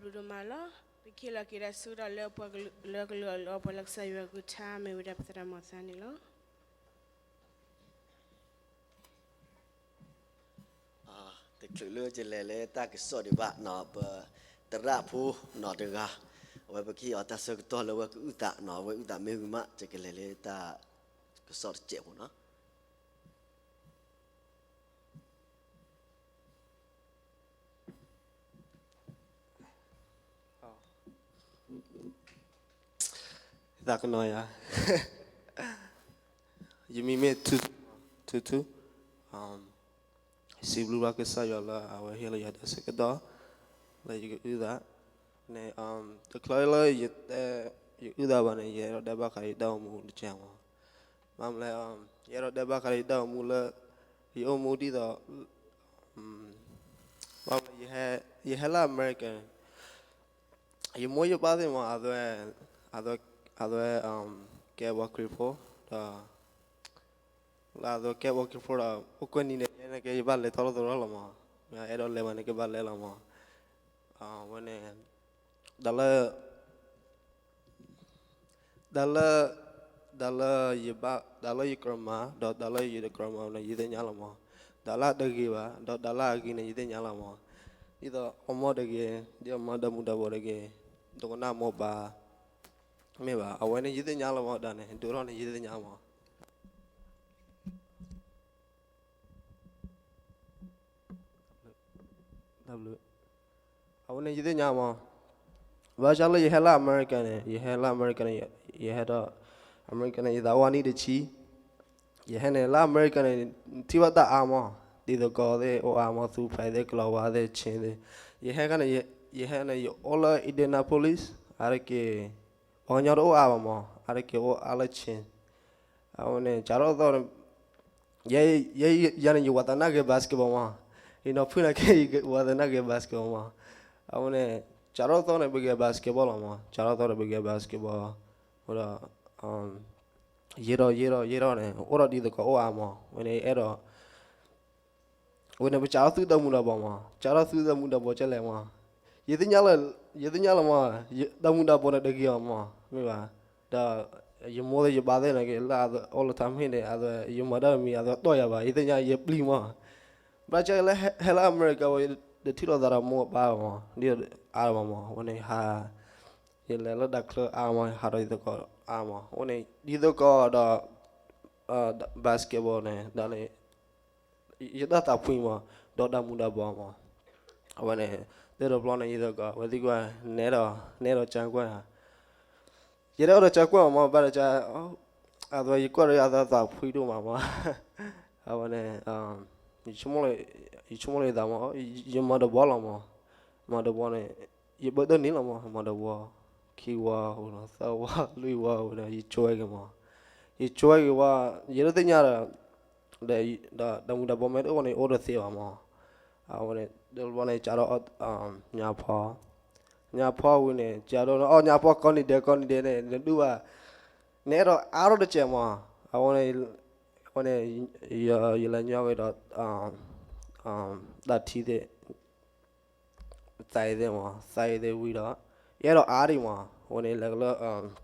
ဘျုးဒိၣ်မးလီၤ. ပကဟ့ၣ်လီၤက့ၤတၢ်ဆၢကတီၢ်လၢပှၤကလုာ်လၢအကလုၢ်အလီၢ် ပှၤလၢကစၢ်ယွၤအကလုၢ်ကထါမ့ၢ်ဝဲဒၣ်ပသရၣ်မီၤသးန့ၣ်လီၤ. တချုးလၢယလဲၤလၢတၢ်ကစီၣ်ဒံးဘၣ်နီၤ ပသရၣ်ဖိနီၤတဂၤ အဝဲပကဟ့ၣ်အီၤတၢ်ဆၢကတီၢ်လၢအဝဲကအုၣ်သးနီၤ အဝဲအုၣ်သးမ့ၢ်ဝံၤမး ယကလဲၤလၢတၢ်ကစီၣ်တစဲးဖိနီၤ. သးကနီၤယၤ, ယမံၤမ့ၢ်ထူထူ, ထူထူ, စံးဘျုးဘၣ်ကစၢ်ယွၤလၢအဝဲဟ့ၣ်လီၤယၤတၢ်ဆၢကတီၢ် လၢယကအုၣ်သးန့ၣ်, တချုးလၢယတဲ ယအုၣ်သးဘၣ်န့ၣ် ယအဲၣ်ဒိးတဲဘၣ်ဃးဒီးယတၢ်အိၣ်မူတကဲမး, ဘၣ်မနုၤလဲၣ်, ယအဲၣ်ဒိးတဲဘၣ်ဃးဒီးယတၢ်အိၣ်မူလၢ ယအိၣ်မူဒ်သိး ဘၣ်မနုၤလဲၣ်, ယဟဲလၢ America န့ၣ် ယမိၢ်ယပၢ်သ့ၣ်မး အဝဲ အဝဲ ကဲပှၤခရံာ်ဖိ ဒီး လၢအဝဲကဲပှၤခရံာ်ဖိဒီး အိၣ်ကွဲနံၤန့ၣ် ယဲန့ၣ်က့ ယဘၣ်လဲၤထီၣ်လၢသရိာ်လီၤမး, အဲၣ်ဒိးလဲၤဘၣ်န့ၣ် ကဘၣ်လဲၤလီၤမး, အဝဲန့ၣ် တၢ်လၢ တၢ်လၢ တၢ်လၢယဘၣ် တၢ်လၢယကြၢးမၤ ဒီးတၢ်လၢယတကြၢးမၤန့ၣ် ယသ့ၣ်ညါလီၤမး, တၢ်လၢအတဂ့ၤဘၣ် ဒီးတၢ်လၢအဂ့ၤန့ၣ် ယသ့ၣ်ညါလီၤမး, ဒ်သိးအမီၢ်တဂ့ၤ ဒ်အမီၢ်ဒီမုၢ်ဒီဘိတဂ့ၤ ဒိကနၣ်မိၢ်ပၢ် မ့ၢ်ဘၣ် အဝဲန့ၣ် ယသ့ၣ်ညါလီၤမး တၢ်န့ၣ် ဒိၣ်ထီၣ်န့ၣ် ယသ့ၣ်ညါမး အဝဲန့ၣ် ယသ့ၣ်ညါမး, ဘၣ်ဆၣ်လၢယဟဲလၢ America န့ၣ် ယဟဲလၢ America န့ၣ် ယဟဲဒီး America န့ၣ် ယသးအိၣ်အနံၣ်တဆံ, ယဟဲန့ၣ် လၢ America န့ၣ် ထံၣ်ဘၣ်တၢ်အါမး, ဒ်သိးကီၢ်သ့ၣ်အိၣ်အါမး သူဖဲသ့ၣ် ကလီၤဝါသ့ၣ် ဆ့သ့ၣ်, ယဟဲခါန့ၣ် ယဟဲန့ၣ် ယအိၣ်လၢ Indianapolis အါတက့ၢ် ပှၤကညီတအိၣ်အါဘၣ်မး, အါတက့ၢ်အိၣ်အါလၢဆ့, အဝဲန့ၣ် စးထီၣ်သီန့ၣ် ယဲ ယဲယၤန့ၣ် ယဝၤသနာ်က့ၤ basketball မး, ယနီၢ်ဖုနာ်က့ ယဝၤသနာ်က့ၤ basketball မး, အဝဲန့ၣ် စးထီၣ်သီန့ၣ် ပကဲ basketball လီၤမး, စးထီၣ်သီန့ၣ် ပကဲ basketball ဒီး ယဲထီၣ် ယဲထီၣ် ယဲထီၣ်န့ၣ် အိၣ်ဒီးဒ်သိးကီၢ်အိၣ်အါမး, ဝဲန့ၣ် ယအဲၣ်ဒိး ဝဲန့ၣ် ပစးထီၣ်သူဒီမုၢ်ဒီဘိမး, စးထီၣ်သူဒီမုၢ်ဒီဘိကဲလဲၣ်မး, ယသ့ၣ်ညါလၢ ယသ့ၣ်ညါလီၤမး, ဒီမုၢ်ဒီဘိန့ၣ်တဂ့ၤအီၤမး, မ့ၢ်ဘၣ်, ဒီး ယမိၢ်သ့ၣ်ယပၢ်သ့ၣ်န့ၣ်က့ လၢအအိၣ်လၢတၢ်မ့ၢ်န့ၣ် အဝဲ ယမၤတၢ်တမံၤ အဝဲတီၢ်ယၤဘၣ်, ယသ့ၣ်ညါယပျံၤမး, ဘၣ်ဆၣ်လၢဟဲလၢ America ဝဲ တထံၣ်လိာ်သးဒီးမိၢ်ပၢ်မး, ဒ်အါမးမး, ဝဲန့ၣ်ဟး ယလဲၤလၢတၢ်ချၢအါမး ဟးဒီးယသကိးအါမး, ဝဲန့ၣ် ဒ်သိးကီၢ်ဒီး basketball န့ၣ် ဒီးန့ၣ် ယတၢ်သးဖှံမး, ဒီးဒီမုၢ်ဒီဘိမး, အဝဲန့ၣ် သ့ၣ်တဖျီန့ၣ် ယသကိး ဝဲသံကွၢ် နအဲၣ်ဒိး နအဲၣ်ဒိးကၢကွၢ်ဧါ, ယတအဲၣ်ဒိးကၢကွၢ်မး ဘၣ်တကါ အဝဲယကွၢ်ဒီးယသးဖှံဒိၣ်မးမး, အဝဲန့ၣ် ယဆိကမိၣ်လၢယသးမး, ယမၤတဘီလီၤမး, မၤတဘီန့ၣ် ယဘၢတၢ်န့ၣ်လီၤမး, မၤတဘီ ခံဝီ သၢဝီ လွံၢ်ဝီဝဲဒီး ယကွဲက့ၤမး, ယကွဲက့ၤဝဲ ယတသ့ၣ်ညါဒီး ဒီးဒီမုၢ်ဒီဘိမ့ၢ်တအိၣ်န့ၣ် အိၣ်တသ့ဘၣ်မး, အဝဲန့ၣ် တဘျီန့ၣ် ကးထီၣ် ညါဖီ, ညါဖီဝံၤန့ၣ် ကးထီၣ် အီၣ်ညါဖီ ကိးနံၤဒဲး ကိးနံၤဒဲးန့ၣ် နဒုးဘၣ် နအဲၣ်ဒိးအါထီၣ်တစဲးမး, အဝဲန့ၣ် အဝဲန့ၣ် ယလဲၤညီက့ၤဒီး တၢ်ထံသ့ၣ် သးအံၤသ့ၣ်မး သးအံၤသ့ၣ်ဝံၤဒီး ယအဲၣ်ဒိးအါဒံးမး, အဝဲန့ၣ် လဲၤလၢ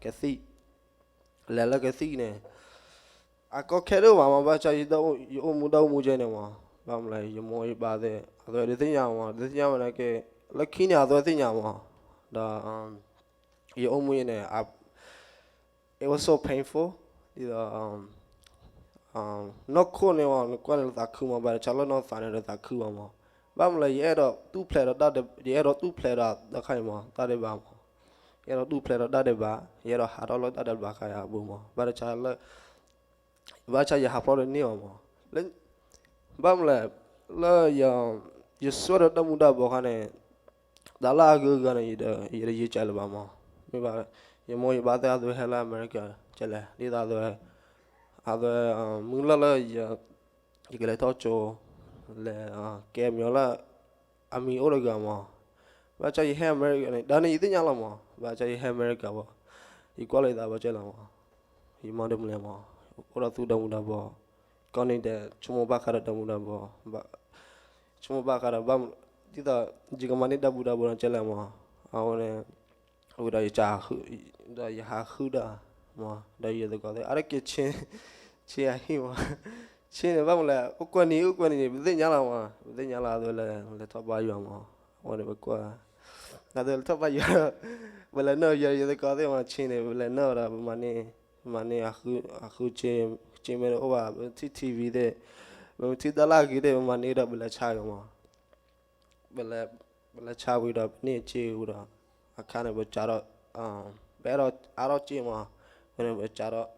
ကသံၣ် လဲၤလၢကသံၣ်န့ၣ် အကီခဲဒိၣ်မးမး ဘၣ်ဆၣ် ယအိၣ်မူတၢ်အိၣ်မူကဲန့ၣ်မး, ဘၣ်မနုၤလဲၣ် ယမိၢ်ယပၢ်သ့ၣ် အဝဲဒၣ်သ့ၣ်ညါမး ဒၣ်သ့ၣ်ညါဝဲန့ၣ်က့ လၢခံန့ၣ် အဝဲသ့ၣ်ညါမး, ဒီး ယအိၣ်မူအံၤန့ၣ် it was so painful ဒ်သိး နီၢ်ခိန့ၣ်မး နကွၢ်န့ၣ်လၢသးခုမး ဘၣ်တၢ်ဆါလၢနီၢ်သးန့ၣ်ဒီးသးခုမးမး, ဘၣ်မနုၤလဲၣ် ယအဲၣ်ဒိးတူၢ်ဖျဲးဒီးတၢ် ယအဲၣ်ဒိးတူၢ်ဖျဲးဒီးတၢ်ခါအံၤမး တၢ်ဒဲးဘးမး, ယအဲၣ်ဒိးတူၢ်ဖျဲးဒီးတၢ်ဒဲးဘး ယအဲၣ်ဒိးဟးထီၣ်လၢတၢ်ဒဲးဘးခါအံၤအပူၤမး ဘၣ်တၢ်ဆါလၢ ဘၣ်ဆၣ်ယဟးဖျိးတန့ၢ်ဘၣ်မး, ဘၣ်မနုၤလဲၣ် လၢ ယစွဲဒီးတၢ်မူတၢ်ဘှီးခါန့ၣ် တၢ်လၢအဂုၤအဂၤန့ၣ် ယတယံာ်ကလဲၣ်ဘၣ်မး, မ့ၢ်ဘၣ် ယမိၢ်ယပၢ်သ့ၣ်အသိးဟဲလၢအမဲရကၤကလဲၣ် ဒ်သိးအသိး အသိး မုၢ်လၢ်လၢ ယကလဲၤထီၣ်ကၠိ လဲၤ ကဲမီၤလၢ အမံၤအိၣ်တဂၤမး, ဘၣ်ဆၣ်ယဟဲအမဲရကၤန့ၣ် တၢ်န့ၣ်ယသ့ၣ်ညါလီၤမး, ဘၣ်ဆၣ်ယဟဲအမဲရကၤဘၣ်, ယကွၢ်လီၤယသးဘၣ်ကလဲၣ်မး, ယမၤတမံၤလဲၣ်မး, အိၣ်ဒီးသူဒီမူဒီဘှီး, ကိးနံၤဒဲး ဆိကမိၣ်ဘၣ်ဃးဒီးဒီမူဒီဘှီး, ဆိကမိၣ်ဘၣ်ဃးဒီး ဒ်သိး ယကမၤန့ၢ်ဒီမူဒီဘှီးန့ၣ်ကလဲၣ်မး, အဝဲန့ၣ် ဝံၤဒီးယက ဒီးယဟးဃုဒီး မး ဒီးယသကိးသ့ၣ် အါတက့ၢ် ဆ့ ဆ့အဟံၣ်မး ဆ့န့ၣ် ဘၣ်မနုၤလဲၣ် အိၣ်ကွဲနံၤ အိၣ်ကွဲနံၤန့ၣ် ပသ့ၣ်ညါလီၤမး ပသ့ၣ်ညါလီၤ အဝဲလဲၤထီၣ်ဘါယွၤမး အဝဲန့ၣ်ပကွၢ် အဝဲလဲၤထီၣ်ဘါယွၤ ပလဲၤနုာ်ယ ယသကိးသ့ၣ်မး ဆ့န့ၣ် ပလဲၤနုာ်ဒီး ပမၤန့ၢ် ပမၤန့ၢ်အဃု ဆ့ ဆ့မ့ၢ်တအိၣ်ဘၣ် ပထံၣ် ထံၣ်ဝံၤသ့ၣ် ပမ့ၢ်ထံၣ်တၢ်လၢအဂ့ၤသ့ၣ် ပမၤန့ၢ်ဒီး ပလဲၤဆါက့ၤမး ပလဲၤ ပလဲၤဆါဝံၤဒီး ပန့ၢ်စ့ဝံၤဒီး အခါန့ၣ် ပစးထီၣ် ပအဲၣ်ဒိးအါထီၣ်စ့မး ဖဲန့ၣ် ပစးထီၣ်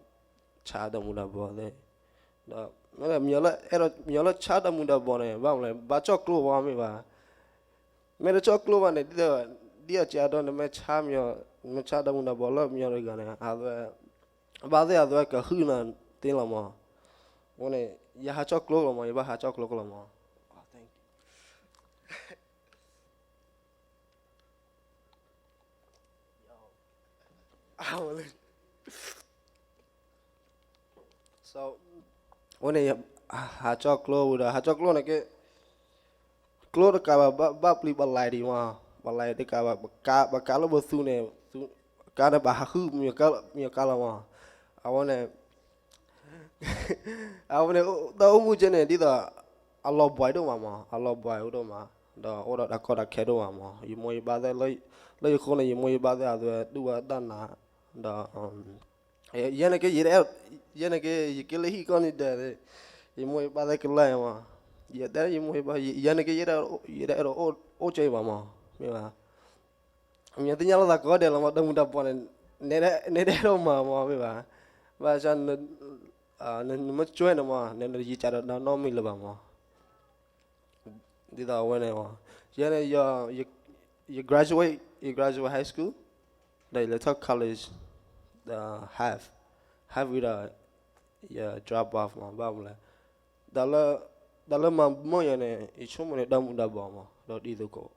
ဆါဒီမုၢ်ဒီဘီသ့ၣ် ဒီး မ့ၢ်လၢ အဲၣ်ဒိး မ့ၢ်လၢဆါဒီမုၢ်ဒီဘီန့ၣ် ဘၣ်မနုၤလဲၣ် ဘၣ်ကၠီၣ်ကျိဘၣ်မ့ၢ်ဘၣ် မ့ၢ်တကၠီၣ်ကျိဘၣ်န့ၣ် ဒ်သိး ဒ်အစဲးဒီး နမ့ၢ်ဆါ မ့ၢ်ဆါဒီမုၢ်ဒီဘီလၢပညီတဂၤန့ၣ် အဝဲ ဘၣ်သ့ၣ်အဝဲကဟုၣ်နၤသ့လီၤမး အဃိန့ၣ် ယဟးကၠီၣ်ကျိလီၤမး ယဘၣ်ဟးကၠီၣ်ကျိလီၤမး So အဃိန့ၣ် ဟးကၠီၣ်ကျိဝံၤဒီး ဟးကၠီၣ်ကျိန့ၣ်က့ ကျိတကးဘၣ် ဘၣ်ပျံၤပလၢ်ဒံးမး ပလၢ်တကးဘၣ် ပကး ပကးလၢပသူန့ၣ် ကါန့ၣ် ပဟးဃု မ့ၢ်ကါလီၤမး အဝဲန့ၣ် အဝဲန့ၣ် တၢ်အိၣ်မူကဲန့ၣ် ဒ်သိး အလီၤဘှံးဒိၣ်မးမး အလီၤဘှံးအိၣ်ဒိၣ်မး ဒီးအိၣ်ဒီးတၢ်ကီတၢ်ခဲဒိၣ်မးမး ယမိၢ်ယပၢ်သ့ၣ် လၢယဃိန့ၣ် ယမိၢ်ယပၢ်သ့ၣ် အဝဲဒူၣ်ဝဲတၢ်နး ဒီး ယဲန့ၣ်က့ ယဲန့ၣ်က့ ယက့လၢဟံၣ်ကီၢ်န့ၣ်ဒီး ယမိၢ်ယပၢ်သ့ၣ်ကလၢာ်မး ယတဲယမိၢ်ယပၢ် ယဲန့ၣ်က့ ယဲဒၣ်အဲၣ်ဒိးအိၣ်ကဲအံၤဘၣ်မး မ့ၢ်ဘၣ် မ့ၢ်သ့ၣ်ညါလီၤသးကိးဂၤဒဲးလီၤမး ဒီမုၢ်ဒီဘီန့ၣ် နဲဒၣ်အဲၣ်ဒိးမၤမး မ့ၢ်ဘၣ် ဘၣ်ဆၣ် နမ့ၢ်ကွဲန့ၣ်မး နယံာ်ကဒီးနီတမံၤလၢၤဘၣ်မး ဒ်သိးအဝဲန့ၣ်မး ယဲန့ၣ် ယ graduate ယ graduate high school ဒီးယလဲၤထီၣ် college ဒီး half half ဝံၤဒီး ယ drop off မး ဘၣ်မနုၤလဲၣ် တၢ်လၢ တၢ်လၢမၤမုာ်ယၤန့ၣ် ယဆိကမိၣ်န့ၣ် ဒီမုၢ်ဒီဘီမး ဒီးတံၤသကိး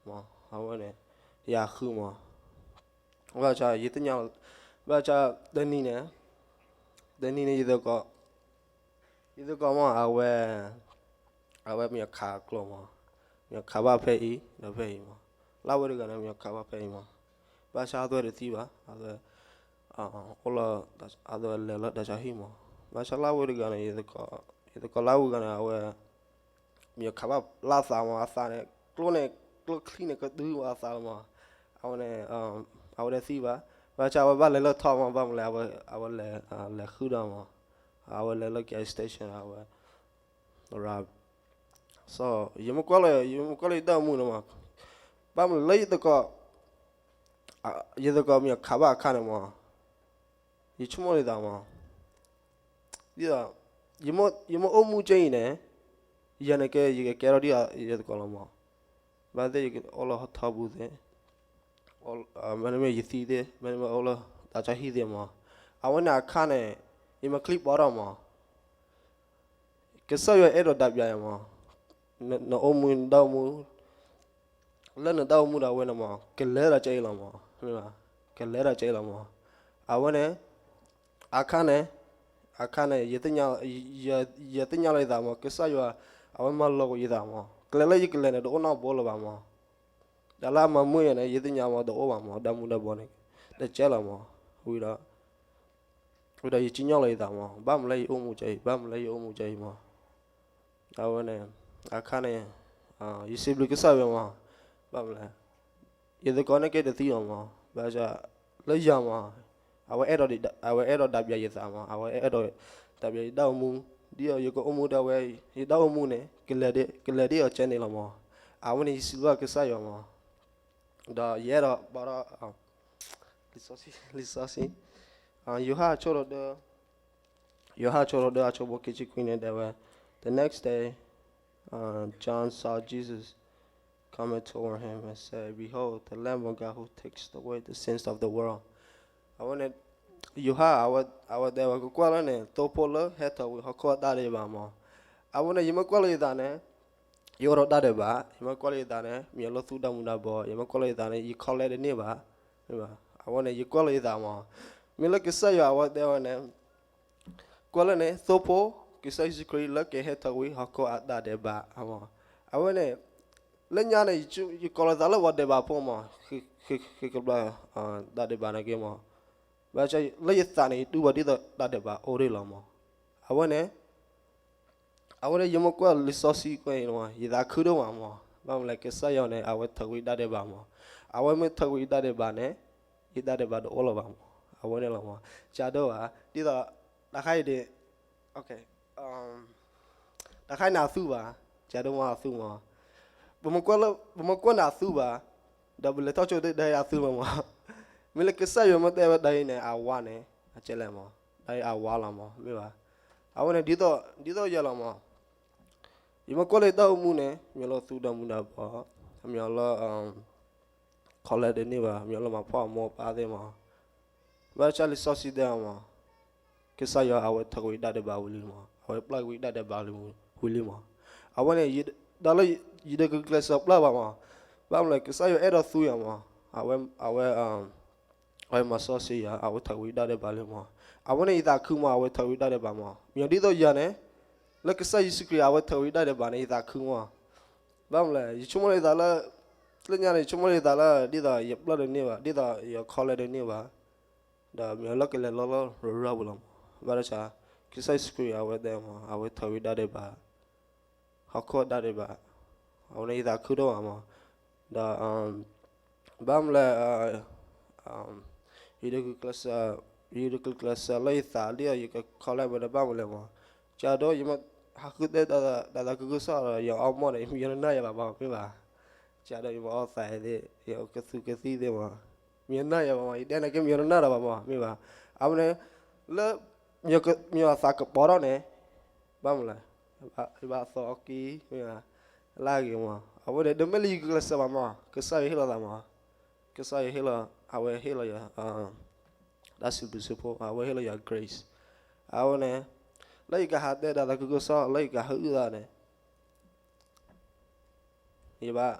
မး အဝဲန့ၣ် ယဟးဃုမး ဘၣ်ဆၣ်ယသ့ၣ်ညါ ဘၣ်ဆၣ် တနံၤန့ၣ် တနံၤန့ၣ် ယသကိး ယသကိးမး အဝဲ အဝဲမ့ၢ်ခးကျိမး မ့ၢ်ခးဘၣ်ဖဲအံၤ ဒီးဖဲအံၤမး လၢဝဲတဂၤန့ၣ် မ့ၢ်ခးဘၣ်ဖဲအံၤမး ဘၣ်ဆၣ်အသွဲတသံဘၣ် အသွဲ အိၣ်လၢ အသွဲလဲၤလၢတၢ်ဆါဟံၣ်မး ဘၣ်ဆၣ်လၢဝဲတဂၤန့ၣ် ယသကိး ယသကိးလၢဝဲတဂၤန့ၣ် အဝဲ မ့ၢ်ခးဘၣ်လၢအသးမး အသးန့ၣ် ကျိန့ၣ် ကျိချံန့ၣ် ကတုၤဝဲအသးလီၤမး အဝဲန့ၣ် အဝဲတသံဘၣ် ဘၣ်ဆၣ်အဝဲဘၣ်လဲၤလၢထီမး ဘၣ်မနုၤလဲၣ် အဝဲလဲၤ လဲၤဃုဒီးမး အဝဲလဲၤလၢ gas station အဝဲ ရ so ယမ့ၢ်ကွၢ်လၢ ယမ့ၢ်ကွၢ်လၢယတၢ်အိၣ်မူန့ၣ်မး ဘၣ်မနုၤလၢယသကိး ယသကိးမ့ၢ်ခးဘၣ်အခါန့ၣ်မး ယဆိကမိၣ်ယသးမး ဒ်သိး ယမ့ၢ်အိၣ်မူကဲအံၤန့ၣ် ယၤန့ၣ်က့ ယကကဲထီၣ်ဒ်ယသကိးလီၤမး ဘၣ်သ့ၣ်ယကအိၣ်လၢဟီၣ်ထီၣ်ပူၤသ့ၣ် မ့တမ့ၢ်ယသံသ့ၣ် မ့တမ့ၢ်အိၣ်လၢတၢ်ဆါဟံၣ်သ့ၣ်မး အဝဲန့ၣ်အခါန့ၣ် ယမၤချံပီထီၣ်မး ကစၢ်ယွၤအဲၣ်ဒိးဒၣ်ပျးယၤမး နအိၣ်မူ နတၢ်အိၣ်မူ လၢနတၢ်အိၣ်မူဒၣ်ဝဲန့ၣ်မး ကလဲၤဒၣ်ကဲအံၤလီၤမး မ့ၢ်ဘၣ် ကလဲၤဒၣ်ကဲအံၤလီၤမး အဝဲန့ၣ် အခါန့ၣ် အခါန့ၣ် ယသ့ၣ်ညါ ယသ့ၣ်ညါလီၤယသးမး ကစၢ်ယွၤ အဝဲမၤလီၤကွံာ်ယသးမး ကျဲလၢယကလဲၤန့ၣ် တအိၣ်နီတဘိလၢၤဘၣ်မး တၢ်လၢအမၤမုာ်ယၤန့ၣ် ယသ့ၣ်ညါမး တအိၣ်ဘၣ်မး ဒီမုၢ်ဒီဘီန့ၣ် တကဲလီၤမး ဝံၤဒီး ဝံၤဒီးယစံၣ်ညီၣ်လီၤယသးမး ဘၣ်မနုၤလၢယအိၣ်မူကဲအံၤ ဘၣ်မနုၤလၢယအိၣ်မူကဲအံၤမး အဝဲန့ၣ် အခါန့ၣ် ယစံးဘျုးကစၢ်ယွၤမး ဘၣ်မနုၤလဲၣ် ယသကိးန့ၣ်က့တသံလီၤမး ဘၣ်ဆၣ် လၢယၤမး အဝဲအဲၣ်ဒိး အဝဲအဲၣ်ဒိးဒၣ်ပျးယသးမး အဝဲအဲၣ်ဒိးဒၣ်ပျးယတၢ်အိၣ်မူ ဒ်သိးယကအိၣ်မူဒၣ်ဝဲ ယတၢ်အိၣ်မူန့ၣ် ကလဲၤဒ်အီၤကဲန့ၣ်လီၤမး အဝဲန့ၣ်ယစံးဘျုးကစၢ်ယွၤမး ဒီးယအဲၣ်ဒိးဘၣ်ဒီး လံာ်စီဆှံ လံာ်စီဆှံ ယိၤဟၣ်အဆၢဒိၣ်ဒၢ ယိၤဟၣ်အဆၢဒိၣ်ဒၢအဆၢဖိခံဆံခွံန့ၣ် တဲဝဲ The next day, uh, John saw Jesus coming toward him and said, Behold, the Lamb of God who takes away the sins of the world. အဝဲန့ၣ် ယိၤဟၣ် အဝဲတဲဝဲ ကကွၢ်လၢန့ၣ် သိဖိလၢဟဲထီၣ်ဝံၤဟီၣ်ခိၣ်အတၢ်ဒဲးဘးမး အဝဲန့ၣ် ယမ့ၢ်ကွၢ်လၢယသးန့ၣ် ယအိၣ်ဒီးတၢ်ဒဲးဘး ယမ့ၢ်ကွၢ်လၢယသးန့ၣ် မ့ၢ်လၢသူၣ်ဒီမူဒါဘီ ယမ့ၢ်ကွၢ်လၢယသးန့ၣ် ယခီလဲတန့ၢ်ဘၣ် မ့ၢ်ဘၣ် အဝဲန့ၣ် ယကွၢ်လၢယသးမး မ့ၢ်လၢကစၢ်ယွၤအဝဲတဲဝဲန့ၣ် ကွၢ်လၢန့ၣ် သိဖိ ကစၢ်ယ့ၣ်ၡူးခရံာ်လၢကဟဲထီၣ်ဝံၤဟီၣ်ခိၣ်အတၢ်ဒဲးဘး အဝဲန့ၣ် လၢညါန့ၣ် ယကိးလီၤသးလၢပှၤဒဲးဘးဖိမး, ဃ့ကဘျၣ် တၢ်ဒဲးဘးနာ်က့မး, ဘၣ်ဆၣ်လၢယသးန့ၣ် ယတူၢ်ဘၣ်ဒ်သိးတၢ်ဒဲးဘးအိၣ်ဒံးလီၤမး. အဝဲန့ၣ် အဝဲန့ၣ် ယမ့ၢ်ကွၢ်လံာ်စီဆှံကွဲအံၤမး ယသးခုဒိၣ်မးမး, ဘၣ်မနုၤလဲၣ် ကစၢ်ယွၤန့ၣ် အဝဲထုးကွံာ်ယတၢ်ဒဲးဘးမး, အဝဲမ့ၢ်ထုးကွံာ်ယတၢ်ဒဲးဘးန့ၣ် ယတၢ်ဒဲးဘးတအိၣ်လၢၤဘၣ်မး, အဝဲန့ၣ်လီၤမး, ကဒိၣ်ဘၣ် ဒ်သိး တၢ်ခါအံၤဒ် တၢ်ခါအံၤန့ၣ်အသူၣ်ဘၣ်, ကဒိၣ်မးအသူၣ်မး, ပမ့ၢ်ကွၢ်န့ၣ်အသူၣ်ဘၣ်, ဒီးပလဲၤထီၣ်ဆိဒၣ်အံၤအသူၣ်လီၤမး, မ့ၢ်လၢကစၢ်ယွၤမ့ၢ်တဲဝဲဒၣ်အံၤန့ၣ် အဝါန့ၣ် အကဲလဲၣ်မး, ဒ်အံၤအဝါလီၤမး မ့ၢ်ဘၣ်, အဝဲန့ၣ် ဒ်သိးယၤလီၤမး, ယမ့ၢ်ကွၢ်လၢယတၢ်အိၣ်မူန့ၣ် မ့ၢ်လၢသူၣ်ဒီမူဒီဘီ, မ့ၢ်လၢ college တန့ၢ်ဘၣ်, မ့ၢ်လၢမၤဖှီၣ်အမိၢ်အပၢ်သ့ၣ်မး, ဘၣ်ဆၣ်လံာ်စီဆှံတဲမး, ကစၢ်ယွၤအဝဲထုးကွံာ်ယတၢ်ဒဲးဘးဝံၤလံမး, အဝဲပျၢ်ကွံာ်ယတၢ်ဒဲးဘးဝံၤလံမး, အဝဲန့ၣ် ဒီးလၢ ယတဂုာ်ကျဲးစၢးပျၢ်ဘၣ်မး, ဘၣ်မနုၤလဲၣ် ကစၢ်ယွၤအဲၣ်ဒိးသူယၤမး, အဝဲ အဝဲ အဝဲမၤစီဆှံယၤ အဝဲထုးကွံာ်ယတၢ်ဒဲးဘးလံမး, အဝဲန့ၣ်ယသးခုမး အဝဲထုးကွံာ်ယတၢ်ဒဲးဘးမး, မ့ၢ်ဒ်သိးယၤန့ၣ် လၢကစၢ်ယ့ၣ်ၡူးခရံာ်အဝဲထုးကွံာ်ယတၢ်ဒဲးဘးန့ၣ် ယသးခုမး, ဘၣ်မနုၤလဲၣ် ယဆိကမိၣ်လၢယသးလၢ လၢညါန့ၣ် ယဆိကမိၣ်လၢယသးလၢ ဒ်သိးယပျၢ်တန့ၢ်ဘၣ်, ဒ်သိးယ college တန့ၢ်ဘၣ်, ဒီးမ့ၢ်လၢကလဲၤလီၤလၢရရၢပူၤလီၤမး, ဘၣ်ဆၣ် ကစၢ်ယ့ၣ်ၡူးခရံာ်အဝဲတဲမး အဝဲထုးကွံာ်ယတၢ်ဒဲးဘး ဟီၣ်ခိၣ်တၢ်ဒဲးဘး, အဝဲန့ၣ်ယသးခုဒိၣ်မးမး, ဒီး ဘၣ်မနုၤလဲၣ် ယတဂုာ်ကျဲးစၢး ယတဂုာ်ကျဲးစၢးလၢယသးဒ်သိးယက college ဝဲဒီးဘၣ်မနုၤလဲၣ်မး, ကဒိၣ် ယမ့ၢ်ဟးဃုသဲတၢ်သးခုကစီၣ်ဒီး ယအီၣ်မီၢ်ဒီး မ့ၢ်ယနၢ်ယၤဘၣ်မး မ့ၢ်ဘၣ်, ကဒိၣ် ယမ့ၢ်အီၣ်သးသ့ၣ် ယကသူကသံၣ်သ့ၣ်မး, မ့ၢ်ယနၢ်ယၤဘၣ်မး ယတဲန့ၣ်က့ မ့ၢ်ယနၢ်တၢ်ဘၣ်မး မ့ၢ်ဘၣ်, အဝဲန့ၣ် လၢ မ့ၢ်အသးကပီၤထီၣ်န့ၣ် ဘၣ်မနုၤလဲၣ်, ယဘၣ်သီအီကံ မ့ၢ်ဘၣ်, လၢအဂ့ၤမး အဝဲန့ၣ် တမ့ၢ်လၢယဂုာ်ကျဲးစၢးဘၣ်မး ကစၢ်ယွၤဟ့ၣ်လီၤသးမး, ကစၢ်ယွၤဟ့ၣ်လီၤ အဝဲဟ့ၣ်လီၤယၤ တၢ်စံးဘျုးစံးဖှိၣ် အဝဲဟ့ၣ်လီၤယၤ grace, အဝဲန့ၣ် လၢယကဟးတဲတၢ်သးခုကစီၣ် လၢယကဟးအုၣ်သးန့ၣ် ယဘၣ်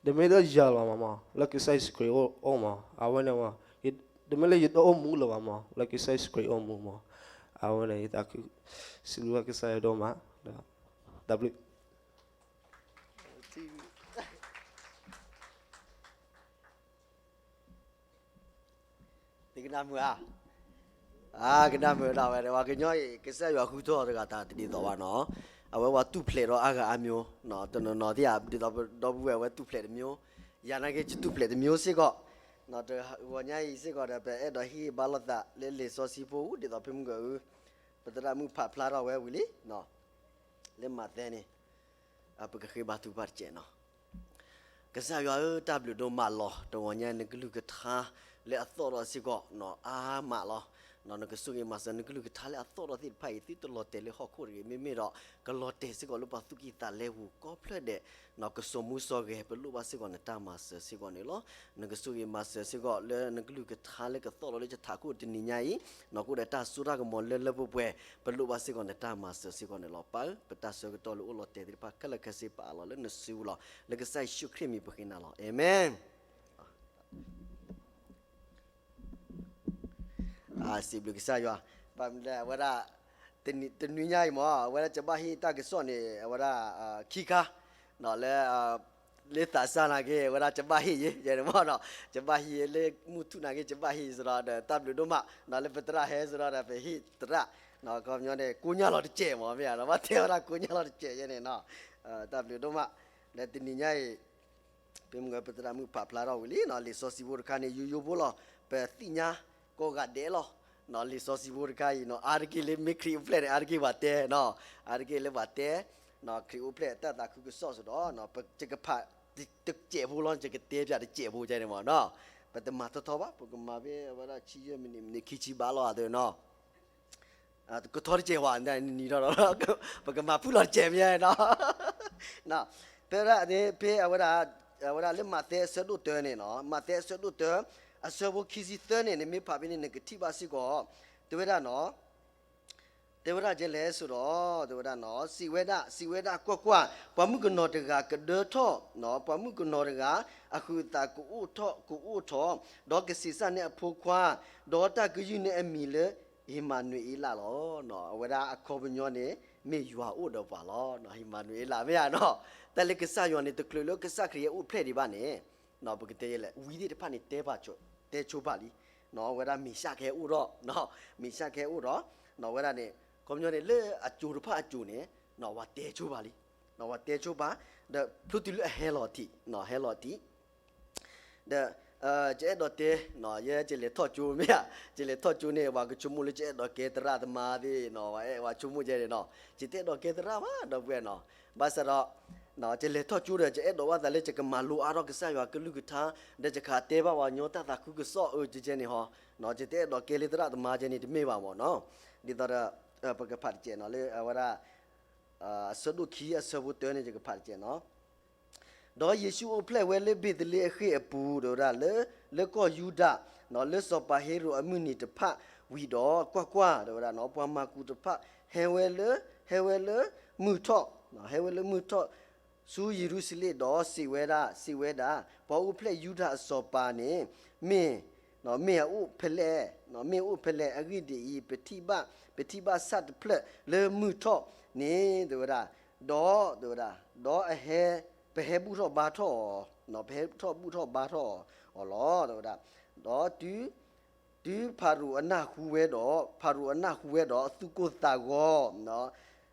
တမ့ၢ်လၢယၤလီၤမးမး လၢကစၢ်ယ့ၣ်ၡူးခရံာ်အိၣ်မး အဝဲန့ၣ်မး, တမ့ၢ်လၢယတအိၣ်မူလၢၤဘၣ်မး လၢကစၢ်ယ့ၣ်ၡူးခရံာ်အိၣ်မူမး, အဝဲန့ၣ် ယသးခု စံးဘျုးဘၣ်ကစၢ်ယွၤဒိၣ်မး, တၢ်ဘျုး သုကနၣ်မုာ်ဧါ, အကနၣ်မုာ်ဒီးဝဲ ပှၤကညီအံၤ ကစၢ်ယွၤဃုထၢအီၤတဂၤတၢ်တဒ်သိးဘၣ်နီၤ, အဝဲပှၤတူၢ်ဖျဲးဒီးအါဂၤအါမျိုး, တနီၤနီၤသ့ၣ်ဧါ ဒ်သိးပဒီပုၢ်ဝဲၢ်အဝဲတူၢ်ဖျဲးတမျိုး, ယၤနာ်က့ ယတူၢ်ဖျဲးတမျိုးစ့ၢ်ကီး, တဂီၤညါအံၤစ့ၢ်ကီးဒီး ပအဲၣ်ဒိးဟ့ၣ်ဘါလိာ်သးလၢလံာ်စီဆှံဖိ ဒ်သိးဖဲမုၢ်ကၢအု ပသရၣ်မုၣ်ဖးဖျါထီၣ်ဝဲဝံၤလံ, လၢမးသဲန့ၣ် ပကဃ့ဘါထုကဖၣ်တစဲးနီၤ. ကစၢ်ယွၤဧၢ, တၢ်ဘျုးဒိၣ်မးလီၤ. တဂီၤညါ နကလုၢ်ကထါလၢအသီၣ်ဒီးစ့ၢ်ကီး နီၢ်အါမးလီၤ. နီၢ်နကဆိၣ်ဂ့ၤမၤစၢၤ နကလုၢ်ကထါလၢအသီၣ်ဒီးသ့ၣ်တဖၣ်အံၤ သုတလီၤတဲာ်လၢဟီၣ်ခိၣ်တဂ့ၤ, မ့မ့ၢ်ဒီး ကလီၤတဲာ်စ့ၢ်ကီးလၢပှၤသူၣ်ကံၢ်သးလဲပူၤကိးဖျၢၣ်ဒဲး, နီၢ်ကစိာ်မူစိာ်ဂဲၤ ပလိၣ်ဘၣ်စ့ၢ်ကီးနတၢ်မၤစၢၤစ့ၢ်ကီးန့ၣ်လီၤ. နကဆိၣ်ဂ့ၤမၤစၢၤစ့ၢ်ကီးလၢနကလုၢ်ကထါလၢကသီၣ်လီၤလၢယထးခိၣ်တနံၤညါအံၤ, နီၢ်ကအိၣ်ဒီးတၢ်စိတၢ်ကမီၤလၢလၢပှဲၤပှဲၤ, ပလိၣ်ဘၣ်စ့ၢ်ကီးနတၢ်မၤစၢၤစ့ၢ်ကီးန့ၣ်လီၤ. ပၢ်ဧၢ, ပတၢ်ဆၢကတီၢ်လၢအိၣ်လီၤတဲာ်သ့ၣ်တဖၣ်ခဲလၢာ်ခဲဆ့ပာ်လီၤလၢနစုပူၤလီၤ. လၢကစၢ်ယ့ၣ်ၡူးခရံာ်မံၤပဃ့နၤလီၤ. အၤမ့ၣ်. စံးဘျုးကစၢ်ယွၤ, ဘၣ်မနုၤလဲၣ် အဝဲဒၣ် တနံၤညါအံၤမ့ၢ် အဝဲဒၣ်ယဘၣ်ဟ့ၣ်တၢ်ကစီၣ်န့ၣ် အဝဲဒၣ် ခံခါ လၢ လၢသးစၢ်နာ်က့ အဝဲဒၣ်ယဘၣ်ဟ့ၣ်ယဲ ယဲန့ၣ်မ့ၢ်နီၤ, ယဘၣ်ဟ့ၣ်ယဲ လၢမုၢ်ထူၣ်နာ်က့ ယဘၣ်ဟ့ၣ်ယဲစ့ၢ်ဒီး ဒီးတၢ်ဘျုးဒိၣ်မး လၢပသရၣ်ဟဲစ့ၢ်ဒီး ဒီးပဟ့ၣ်သရၣ် ခီပညီန့ၣ် ကိညၢ်လီၤတစဲးမ့ၢ် မ့ၢ်ဧါ, ဘၣ်တဲဝဲဒၣ်ကိညၢ်လီၤတစဲးယဲန့ၣ်နီၤ, တၢ်ဘျုးဒိၣ်မး လၢတနံၤညါအံၤ ဖဲမုၢ်ကၢ ပသရၣ်မုၣ်ဖးဖျါထီၣ်ဝံၤလံနီၤ, လံာ်စီဆှံဖိတခါန့ၣ် ယိယိဖိလီၤ, ပသ့ၣ်ညါကိးဂၤဒဲးလီၤ. လံာ်စီဆှံဖိတခါအံၤနီၤ အါတက့ၢ်လၢမ့ၢ်ခရံာ်အိၣ်ဖျဲၣ်န့ၣ် အါတက့ၢ်ပှၤတဲနီၤ, အါတက့ၢ်လၢပှၤတဲ ခရံာ်အိၣ်ဖျဲၣ်တၢ်သးခုကစီၣ်စ့ၢ်ဒီး ယကဖးတစဲးဖိလီၤ, ယကတဲဖျါတစဲးဖိယဲန့ၣ်မ့ၢ်နီၤ, ပတမၤထီထီဘၣ်, ပကမၤဖဲအဝဲဒၣ်ဆံယဲၢ်မံးနံး မံးနံးခံဆံဘၣ်လီၤအသိးနီၤ ကထီတစဲးဝဲ နံၤဒီး ပကမၤဖုၣ်လီၤတစဲးမ့ၢ်နီၤ, ဖဲဒၣ်ဖဲအဝဲဒၣ် အဝဲဒၣ်လၢမးသဲအဆၢဒိၣ်တၢန့ၣ်နီၤ, မးသဲအဆၢဒိၣ်တၢ အဆၢဖိခံဆံသၢန့ၣ် နမ့ၢ်ဖးဖဲန့ၣ် နကထံၣ်ဘၣ်စ့ၢ်ကီး တဲဝဲဒၣ်နီၤ, တဲဝဲဒၣ်ဒ်လဲၣ်စ့ၢ်ဒီး တဲဝဲဒၣ်နီၤ, စံးဝဲဒၣ်, စံးဝဲဒၣ်, ကွၢ်ကွၢ်, ပှၤမုၣ်ကနီၤတဂၤကဒၢထီၣ်, ပှၤမုၣ်ကနီၤတဂၤ အဟုးအသးကအိၣ်ထီၣ်, ကအိၣ်ထီၣ်, ဒီးကဆံးစၢ်န့ၢ်အဖိခွါ, ဒီးတၢ်ကယုၢ်န့ၢ်အမံၤလၢ အ့မၤနွဲအ့လးလီၤ. အဝဲဒၣ်အခီပညီန့ၣ် မ့ၢ်ယွၤအိၣ်ဒီးပှၤလီၤ. အ့မၤနွဲအ့လး မ့ၢ်ဧါနီၤ, တ တၢ်လၢကစၢ်ယွၤန့ၣ် တချုးလၢကစၢ်ခရံာ်ဟဲအိၣ်ဖျဲၣ်ဒံးဘၣ်န့ၣ်, ပကတဲလဲၣ် ဝံသ့ၣ်တဖၣ်န့ၣ် တဲဘၣ်, တဲဆိပာ်လံ, အဝဲဒၣ်မ့ၤၡၢ်ကဟဲအိၣ်ဒီး, မ့ၤၡၢ်ကဟဲအိၣ်ဒီး, အဝဲဒၣ်န့ၣ် ခီပညီန့ၣ် လၢအစိၤတဖၣ်အစိၤန့ၣ် ပှၤတဲဆိပာ်လံ, ပှၤတဲဆိပာ်, ဒီးဖျိတုၤလၢအဟဲလီၤထံး, ဟဲလီၤထံး ဒီး ယအဲၣ်ဒိးတဲ, ယဲယလဲၤထီၣ်ကၠိမ့ၢ်ဧါ, ယလဲၤထီၣ်ကၠိန့ၣ် ပှၤကဆိကမိၣ်လၢယအဲၣ်ဒိးကဲသရၣ်သမါသ့ၣ်, ပှၤဆိကမိၣ်ယဲန့ၣ်နီၤ, ယတအဲၣ်ဒိးကဲသရၣ်ဘၣ် ဒီပုၢ်ဝဲၢ်နီၤ, ဘၣ်ဆၣ်ဒီး ယလဲၤထီၣ်ကၠိဒီး ယအဲၣ်ဒိးဘၣ်သးလၢယကမၤလိအါထီၣ်ကစၢ်ယွၤကလုၢ်ကထါ, ဒီးယကတဲဘၣ်ပှၤကညီတၢ်သးခုကစီၣ်အၢကဲန့ၣ်ဟီ, ယတအဲၣ်ဒိးကဲလၢသရၣ်သမါကဲန့ၣ်တမ့ၢ်ဘၣ်မ့ၢ်နီၤ, ဒ်သိးဒီး ပကဖးတကဲးနီၤ လၢအဝဲဒၣ် အဆၢဒိၣ်ခံအဆၢဖိတၢန့ၣ် ယကဖးတကဲးနီၤ ဒီးယ့ၣ်ၡူးအိၣ်ဖျဲၣ်ဝဲလၢဘ့းသလ့အဃ့ၢ်အပူၤ တဲဝဲဒၣ်လၢ လၢကီၢ်ယူဒၤ, လၢစီၤပၤဟ့ရိာ်အမုၢ်နံၤတဖၣ်ဝံၤဒီး ကွၢ်ကွၢ်, တဲဝဲဒၣ် ပှၤမၤကူးတဖၣ် ဟဲဝဲလၢ, ဟဲဝဲလၢမုၢ်ထီၣ်, ဟဲဝဲလၢမုၢ်ထီၣ် ဆူယရူၤၡလ့ၣ်ဒီးစံးဝဲဒၣ်, စံးဝဲဒၣ်, ပှၤအိၣ်ဖျဲၣ်ယူဒၤအစီၤပၤန့ၣ် မ့ၢ်, မ့ၢ်အအိၣ်ဖဲလဲၣ်, မ့ၢ်အိၣ်ဖဲလဲၣ်, အဂ့ၢ်ဒ်အံၤ, ပထံၣ်ဘၣ်, ပထံၣ်ဘၣ်ဆၣ်တဖျၢၣ်လၢမုၢ်ထီၣ်န့ၣ် တဲဝဲဒၣ်, ဒီး, တဲဝဲဒၣ်, ဒီးအဟဲ, ပဟဲဘူၣ်ထီၣ်ဘါထီၣ်အီၤ, ပဟဲထီၣ်ဘူၣ်ထီၣ်ဘါထီၣ်အီၤလီၤ တဲဝဲဒၣ်, ဒီးတုၤ, တုၤဖၤရိၤအနၢ်ဟူဝဲဒီး, ဖၤရိၤအနၢ်ဟူဝဲဒီး အသူၣ်ကိၢ်သးဂီၤ,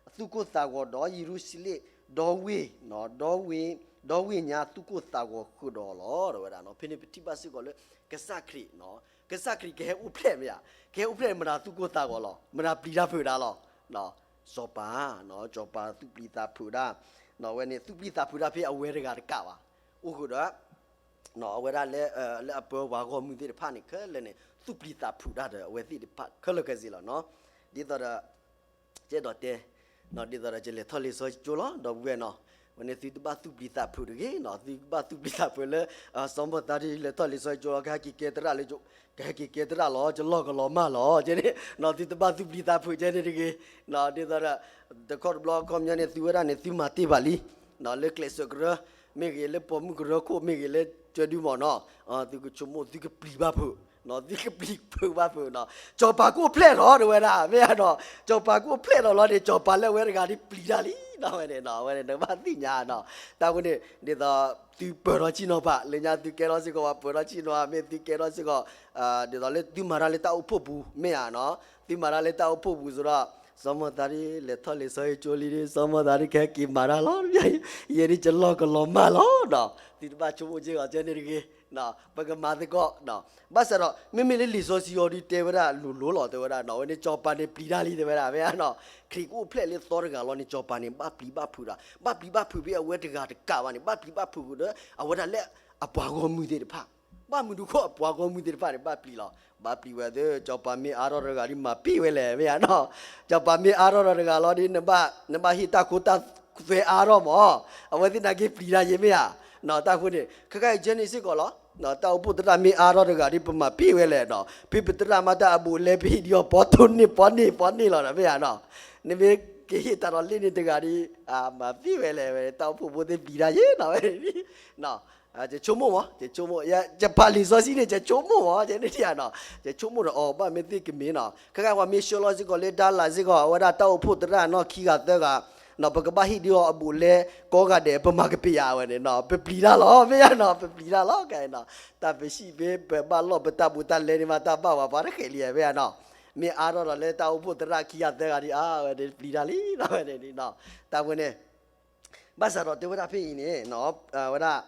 အသူၣ်ကိၢ်သးဂီၤဒီးယရူၤၡလ့ၣ်, ဒီဝ့ၢ်, ဒီဝ့ၢ်, ဒီဝ့ၢ်ညါသူၣ်ကိၢ်သးဂီၤဃုာ်ဒီးလီၤ တဲဝဲဒၣ်နီၤ, ဖဲန့ၣ်ပထံၣ်ဘၣ်စ့ၢ်ကီးလၢ ကစၢ်ခရံာ်, ကစၢ်ခရံာ်ကဟဲအိၣ်ဖျဲၣ်မ့ၢ်ဧါ, ကဟဲအိၣ်ဖျဲၣ်န့ၣ် မတၤသူၣ်ကိၢ်သးဂီၤလီၤ, မတၤပျံၤတၢ်ဖုးတၢ်လီၤ, စီၤပၤ, စီၤပၤသူၣ်ပျံၤသးဖုးတၢ်, အဝဲန့ၣ်သူၣ်ပျံၤသးဖုးတၢ်ဖဲအဝဲတဂၤတကးဘၣ်, အိၣ်ဃုာ်ဒီး အဝဲဒၣ်လၢ, လၢအပၢပှၤဂီၢ်မုၢ်သ့ၣ်တဖၣ်န့ၣ် ခဲလၢာ်န့ၣ် သူၣ်ပျံၤသးဖုးတၢ်ဒီးအဝဲသ့ၣ်တဖၣ်ခဲလၢာ်ခဲဆ့လီၤနီၤ, ဒ်သိးဒီး ယအဲၣ်ဒိးတဲ, ဒ်သိးဒီးယလဲၤထီၣ်လံာ်စီဆှံကၠိလီၤ ဒီပုၢ်ဝဲၢ်နီၤ, ဝဲန့ၣ်သုတဘၣ်သူၣ်ပျံၤသးဖုးတဂ့ၤနီၤ, သုကဘၣ်သူၣ်ပျံၤသးဖုးလၢ စီၤမိၣ်သးဒ်လဲၤထီၣ်လံာ်စီဆှံကၠိလီၤ ကဟဲက့ၤကဲသရၣ်လၢ, ကဟဲက့ၤကဲသရၣ်လီၤ ယလီၢ်ကလီၤမၢ်လီၤ ကဲန့ၣ်နီၤ, သုတဘၣ်သူၣ်ပျံၤသးဖုးကဲန့ၣ်တဂ့ၤ, ဒ်သိးဒီး တခီတဘျီခီပညီန့ၣ် သုဝဲဒၣ်န့ၣ် သုမၤတ့ၢ်ဘၣ်လံ လၢကျဲးစၢးကရၢ, မ့ၢ်ဂ့ၤလၢပိာ်မုၣ်ကရၢခိၣ် မ့ၢ်ဂ့ၤလၢကၠၢဒုမ့ၢ်နီၤ, သုကဆိကမိၣ်သုကပျံၤဘၣ်ဖုး, သုကပျံၤဖုးဘၣ်ဖုးနီၤ, စီၤပၤကအိၣ်ဖျဲၣ်လီၤ တဲဝဲဒၣ် မ့ၢ်ဧါနီၤ, စီၤပၤကအိၣ်ဖျဲၣ်လီၤလီၤန့ၣ် စီၤပၤလၢအဝဲတဂၤဒ်ပျံၤတၢ်လံနီၤ, ဝဲန့ၣ်နီၤ အဝဲန့ၣ်နကဘၣ်သ့ၣ်ညါနီၤ, တၢ်ဝဲန့ၣ် ဒ်သိး သုပၢၤထီၣ်ဆ့ၣ်နီၤဘၣ် လၢညါသုကဲထီၣ်စ့ၢ်ကီး ပှၤပၢၤထီၣ်ဆ့ၣ်နီၤ မ့ၢ်သုကဲထီၣ်စ့ၢ်ကီး ဒ်သိးလၢသုမၤတၢ်လၢတၢ်အိၣ်ဖှိၣ်ပူၤ မ့ၢ်ဧါနီၤ, သုမၤတၢ်လၢတၢ်အိၣ်ဖှိၣ်ပူၤစ့ၢ်ဒီး စီၤမိၣ်သးဒ်လဲၤထီၣ်လံာ်စီဆှံကၠိလံဒီး စီၤမိၣ်သးဒ်ကဟဲက့ၤမၤတၢ်လီၤ, ယဲဒ်ယလီၢ်ကလီၤမၢ်လီၤနီၤ, သုတဘၣ်ဆိကမိၣ်က့ၤအီၤကဲန့ၣ်တဂ့ၤ, ပကမၤသကိး, ဘၣ်ဆၣ်ဒီး မ့မ့ၢ်လၢလံာ်စီဆှံအီၤဒ်တဲဝဲဒၣ်လိၤလိၤလီၤ တဲဝဲဒၣ်နီၤ, ဝဲန့ၣ်စီၤပၤန့ၣ်ပျံၤတၢ်လံ တဲဝဲဒၣ် မ့ၢ်ဧါနီၤ, ခရံာ်ကအိၣ်ဖျဲၣ်လၢသီတဂၤလီၤန့ၣ် စီၤပၤန့ၣ် ဘၣ်ပျံၤဘၣ်ဖုးတၢ်, ဘၣ်ပျံၤဘၣ်ဖုးဖဲအဝဲတဂၤတကးဘၣ်န့ၣ် ဘၣ်ပျံၤဘၣ်ဖုးဃုာ်ဒီး အဝဲဒၣ်လၢအပှၤဂီၢ်မုၢ်သ့ၣ်တဖၣ်, ဘၣ်မနုၤဃိအပှၤဂီၢ်မုၢ်သ့ၣ်တဖၣ်န့ၣ် ဘၣ်ပျံၤလီၤ, ဘၣ်ပျံၤဝဲသ့ၣ် စီၤပၤမ့ၢ်အါထီၣ်တဂၤဒ်မၤပံာ်ဝဲလဲၣ် မ့ၢ်ဧါနီၤ, စီၤပၤမ့ၢ်အါထီၣ်တဂၤလီၤဒ် နဘၣ်ဟ့ၣ်တၢ်ခိတၢ်သွဲအါထီၣ်မး, အဝဲသ့ၣ်နာ်က့ပျံၤတၢ်ယဲမ့ၢ်ဧါ, တၢ်ဃိန့ၣ် ခဲခါအံၤကဲန့ၣ်စ့ၢ်ကီးလီၤ, တၢ်အိၣ်ဖှိၣ်သရၣ်မ့ၢ်အါထီၣ်တဂၤဒ် ပမၤပံာ်ဝဲလဲၣ်နီၤ, ဖဲပသရၣ်မၤတၢ်အဘူးအလဲ ပဟ့ၣ်ဒံးအီၤ ပီတိၢ်န့ၢ်ပီန့ၢ်ပီန့ၢ်လီၤဒီး မ့ၢ်ဧါနီၤ, နမ့ၢ်ကဟ့ၣ်တၢ်ဒီးလ့ၣ်န့ၣ်တဂၤဒ် မၤပံာ်ဝဲလဲၣ်ဝဲ တၢ်အိၣ်ဖှိၣ်ဖိသ့ၣ်ပျံၤတၢ်ယဲနီၤဝဲ ယဆိကမိၣ်မး, ယဆိကမိၣ်, ယဖးလံာ်စီဆှံန့ၣ် ယဆိကမိၣ်မး, ယန့ၣ်ဧါနီၤ, ယဆိကမိၣ်ဒီး အီၤ ဘၣ်မ့ၢ်သ့ၣ်ကမ့ၢ်နီၤ, ခဲခါပှၤမ့ၢ်ဆှၢလီၤစ့ၢ်ကီးလၢ ဒါလး စ့ၢ်ကီး အဝဲဒၣ်တၢ်အိၣ်ဖှိၣ်သရၣ်နီၢ်ခံဂၤသၢဂၤ, ပကဘၣ်ဟ့ၣ်ဒံးအီၤအဘူးအလဲကိးဂၤဒဲး ပမၤကပ့ၤယၤဝဲန့ၣ်နီၤ, ပပျံၤတၢ်လီၤ မ့ၢ်ဧါနီၤ, ပပျံၤတၢ်လီၤ ခဲအံၤနီၤ, တၢ်ပစံးဖဲပဘၣ်လီၢ်ပတၢ်ဘူးတၢ်လဲန့ၣ်မး တၢ်ဘၣ်ဝဲပှၤတဃဲးလံ မ့ၢ်ဧါနီၤ, မ့ၢ်အါထီၣ်ဒီးလၢတၢ်အိၣ်ဖှိၣ်သရၣ်ခံဂၤသၢဂၤဒ် အါဝဲန့ၣ်ပျံၤတၢ်လံနီၤ ဝဲန့ၣ်နီၤ, တၢ်ဝဲန့ၣ် ဘၣ်ဆၣ်ဒီးတဲဝဲဒၣ်ဖဲအံၤန့ၣ် အဝဲဒၣ်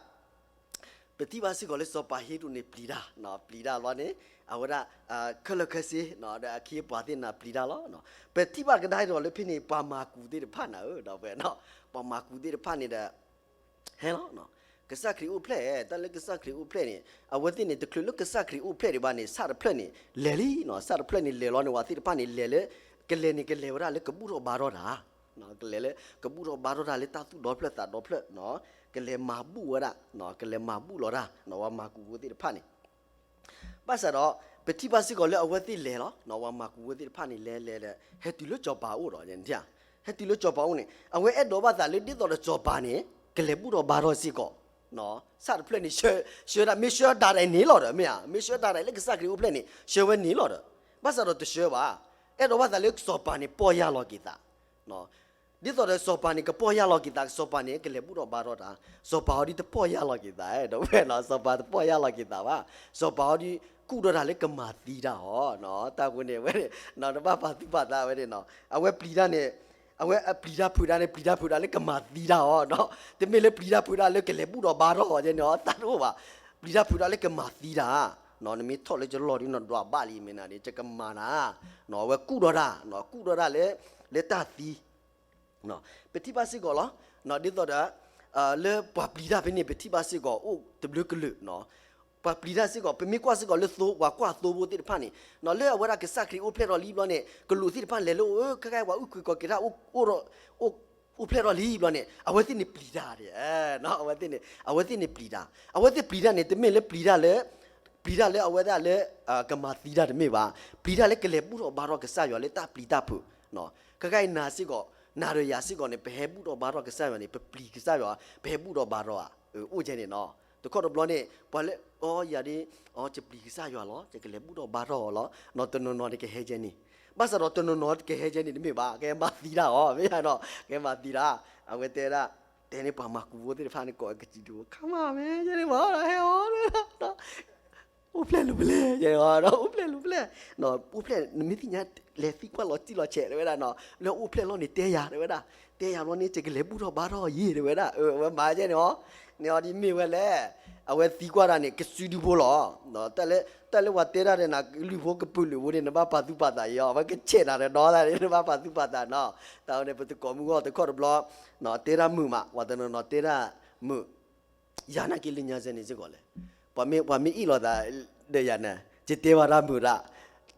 ပထံၣ်ဘၣ်စ့ၢ်ကီးလၢစီၤပၤဟ့ရိာ်န့ၣ်ပျံၤတၢ်, ပျံၤတၢ်လီၤန့ၣ် အဝဲဒၣ် ခဲလၢာ်ခဲဆ့ ဒီးအခ့အပှၤသ့ၣ်န့ၣ်ပျံၤတၢ်လီၤ. ပထံၣ်ဘၣ်ကဒါဒီးလၢဖဲန့ၣ် ပှၤမၤကူးသ့ၣ်တဖၣ်န့ၣ်ဧၢ, ပှၤမၤကူးသ့ၣ်တဖၣ်န့ၣ်ဒီး ဟဲလီၤ ကစၢ်ခရံာ်အိၣ်ဖျဲၣ်, တၢ်လၢကစၢ်ခရံာ်အိၣ်ဖျဲၣ်န့ၣ် အဝဲသ့ၣ်န့ၣ် တချုးလၢကစၢ်ခရံာ်အိၣ်ဖျဲၣ်ဒံးဘၣ်န့ၣ် ဆၣ်တဖျၢၣ်န့ၣ် လဲၤလံ, ဆၣ်တဖျၢၣ်န့ၣ်လဲၤလီၤန့ၣ် ပှၤသ့ၣ်တဖၣ်န့ၣ်လဲၤလၢ ကလဲၤန့ၣ် ကလဲၤဝဲဒၣ်လၢကဘူၣ်ထီၣ်ဘါထီၣ်တၢ် ကလဲၤလၢ ကဘူၣ်ထီၣ်ဘါထီၣ်တၢ်လၢတၢ်သူၣ်ဒီဖျၢၣ်သးဒီဖျၢၣ်, ကလဲၤမၤဘူၣ်ဝဲဒၣ်, ကလဲၤမၤဘူၣ်လီၤတၢ် ပှၤမၤကူးဖိသ့ၣ်တဖၣ်န့ၣ်. ဘၣ်ဆၣ်ဒီး ပထံၣ်ဘၣ်စ့ၢ်ကီးလၢအဝဲသ့ၣ်လဲၤလီၤ, ပှၤမၤကူးဖိသ့ၣ်တဖၣ်န့ၣ် လဲၤလဲၤလဲၤ ဟဲတုၤလၢစီၤပၤအိၣ်ဒီး ဟဲတုၤလၢစီၤပၤအိၣ်န့ၣ် အဝဲအဲၣ်ဒိးဘၣ်သးလၢဒ်သိးဒီးစီၤပၤန့ၣ် ကလဲၤဘူၣ်ထီၣ်ဘါထီၣ်စ့ၢ်ကီး ဆၣ်တဖျၢၣ်န့ၣ် ဆှၢဒၣ် မ့ၢ်ဆှၢဒၣ်ဒ်န့ၣ်လီၤဒီး မ့ၢ်ဧါ, မ့ၢ်ဆှၢဒၣ်ဒ်လၢကစၢ်ခရံာ်အိၣ်ဖျဲၣ်န့ၣ် ဆှၢဝဲန့ၣ်လီၤဒီး ဘၣ်ဆၣ်ဒီးတဆှၢဘၣ်, အဲၣ်ဒိးဘၣ်သးလၢစီၤပၤန့ၣ် ပီၢ်ယၢ်လီၤက့ၤသး ဒ်သိးဒီးစီၤပၤန့ၣ် ကပီၢ်ယၢ်လီၤက့ၤသး, စီၤပၤန့ၣ် ကလဲၤဘူၣ်ထီၣ်ဘါထီၣ်တၢ်, စီၤပၤအီၤဒ်တပီၢ်ယၢ်လီၤက့ၤသး, ဒီးဝဲနီၤ စီၤပၤတပီၢ်ယၢ်လီၤက့ၤသးဘၣ်, စီၤပၤအီၤဒ် ကူၣ်ဒီးတၢ်လၢကမၤသံတၢ်အီၤ, တၢ်ဃိန့ၣ် အဝဲန့ၣ် နဘၣ်ပာ်သူၣ်ပာ်သးဝဲန့ၣ်နီၤ, အဝဲပျံၤတၢ်န့ၣ် အဝဲအပျံၤတၢ်ဖုးတၢ်န့ၣ် ပျံၤတၢ်ဖုးတၢ်လၢကမၤသံတၢ်အီၤနီၤ, တမ့ၢ်လၢပျံၤတၢ်ဖုးတၢ်လၢကလဲၤဘူၣ်ထီၣ်ဘါထီၣ်အီၤန့ၣ် တၢ်တအိၣ်ဘၣ်, ပျံၤတၢ်ဖုးတၢ်လၢကမၤသံတၢ်, နမ့ၢ်ထီၣ်လၢယလီၢ်ဒ်နီၤ ဒွးဘၣ်လံမ့ၢ်နၤန့ၣ် ယကမၤနၤ, အဝဲကူၣ်ဒီးတၢ်, ကူၣ်ဒီးတၢ်လၢ လၢတၢ်သံ ပထံၣ်ဘၣ်စ့ၢ်ကီးလီၤ, ဒ်သိးဒီး လၢပှၤပျံၤတၢ်ဖဲန့ၣ် ပထံၣ်ဘၣ်စ့ၢ်ကီးအိၣ်တဘျုးကလုာ်, ပှၤပျံၤတၢ်စ့ၢ်ကီး ပမ့ၢ်ကွၢ်စ့ၢ်ကီးလၢသိ ပှၤကွၢ်သိဖိသ့ၣ်တဖၣ်န့ၣ် လၢအဝဲဒၣ်ကစၢ်ခရံာ်အိၣ်ဖျဲၣ်ထီၣ်လံဘျီန့ၣ် ကလူးသ့ၣ်တဖၣ်လဲၤလၢအအိၣ် ခဲခါပှၤအုၣ်က့ၤခီၣ်က့ၤတၢ် အိၣ်ဖျဲၣ်ထီၣ်လံဘျီန့ၣ် အဝဲသ့ၣ်န့ၣ်ပျံၤတၢ်, အဝဲသ့ၣ်န့ၣ် အဝဲသ့ၣ်န့ၣ်ပျံၤတၢ်, အဝဲသ့ၣ်ပျံၤတၢ်န့ၣ် တမ့ၢ်လၢပျံၤတၢ်လၢ ပျံၤတၢ်လၢအဝဲဒၣ်လၢ ကမၤသံတၢ်တမ့ၢ်ဘၣ်, ပျံၤတၢ်လၢကလဲၤဘူၣ်ထီၣ်ဘါထီၣ်ကစၢ်ယွၤလၢတၢ်ပျံၤတၢ်ဖုး, ခဲခါအံၤနၤစ့ၢ်ကီး နၤဒီးယၤစ့ၢ်ကီးန့ၣ် ပဟဲဘူၣ်ထီၣ်ဘါထီၣ်ကစၢ်ယွၤန့ၣ် ပပျံၤကစၢ်ယွၤ ပဟဲဘူၣ်ထီၣ်ဘါထီၣ်ဧါ, အိၣ်ကဲန့ၣ်နီၤ, တခီတဘျီန့ၣ် ပှၤလၢ အီယၤဒ် အီ ယပျံၤကစၢ်ယွၤလီၤ ယကလဲၤဘူၣ်ထီၣ်ဘါထီၣ်အီၤလီၤ, နီၤတနီၤနီၤန့ၣ်ကဟဲကဲန့ၣ်, ဘၣ်ဆၣ်ဒီးတနီၤနီၤကဟဲကဲန့ၣ်တမ့ၢ်ဘၣ် ကဟဲမၤသံတၢ်အီၤ မ့ၢ်နီၤ ကဟဲမၤသံတၢ်, အဝဲတဲဒၣ် တဲန့ၢ်ပှၤမၤကူးဖိသ့ၣ်တဖၣ်န့ၣ် ကိးကစံးဒုး ခါမၤဝဲ ယဲန့ၣ်မ့ၢ် ဟဲအီၤ အိၣ်ဖျဲၣ်လိာ်ဖဲလဲၣ်, အိၣ်ဖျဲၣ်လိာ်ဖဲလဲၣ်, အိၣ်ဖျဲၣ် နမ့ၢ်သ့ၣ်ညါ လဲၤသံကွၢ်လီၤတံၢ်လီၤဆဲး တဲဝဲဒၣ်နီၤ, လၢအိၣ်ဖျဲၣ်လီၤန့ၣ်တဲယၤ တဲဝဲဒၣ်, တဲယၤဘျီန့ၣ် ယကလဲၤဘူၣ်ထီၣ်ဘါထီၣ်ယဲ တဲဝဲဒၣ်, အဝဲမၤကဲန့ၣ်အီၤ, န့ၣ်အီၤဒ်မ့ၢ်ဝဲလဲၣ်, အဝဲသံကွၢ်တၢ်န့ၣ် ကစုဒုဖိလီၤ, တၢ်လၢ တၢ်လၢပှၤတဲတၢ်ဒီးနၤ လုၢ်ဖိကပုာ်လုၢ်ဖိန့ၣ် နဘၣ်ပာ်သူၣ်ပာ်သးယီၤ, အဝဲကဆဲးနၤဒီးဒီသၢ်န့ၣ် နဘၣ်ပာ်သူၣ်ပာ်သးနီၤ, တၢ်ဝဲန့ၣ် ပတကိးမုၢ်ဂီၢ်တခီတဘျီ တဲတၢ်မုာ်မး ပှၤတနီၤနီၤတဲတၢ်မုာ် ယၤနာ်က့လၢညါစဲန့ၣ်စ့ၢ်ကီးလဲၣ်, ပှၤမ့ၢ် ပှၤမ့ၢ်အ့ၣ်လိာ်သးဒီးယၤန့ၣ် ယတဲဘၣ်တၢ်မုာ်ဒၣ်,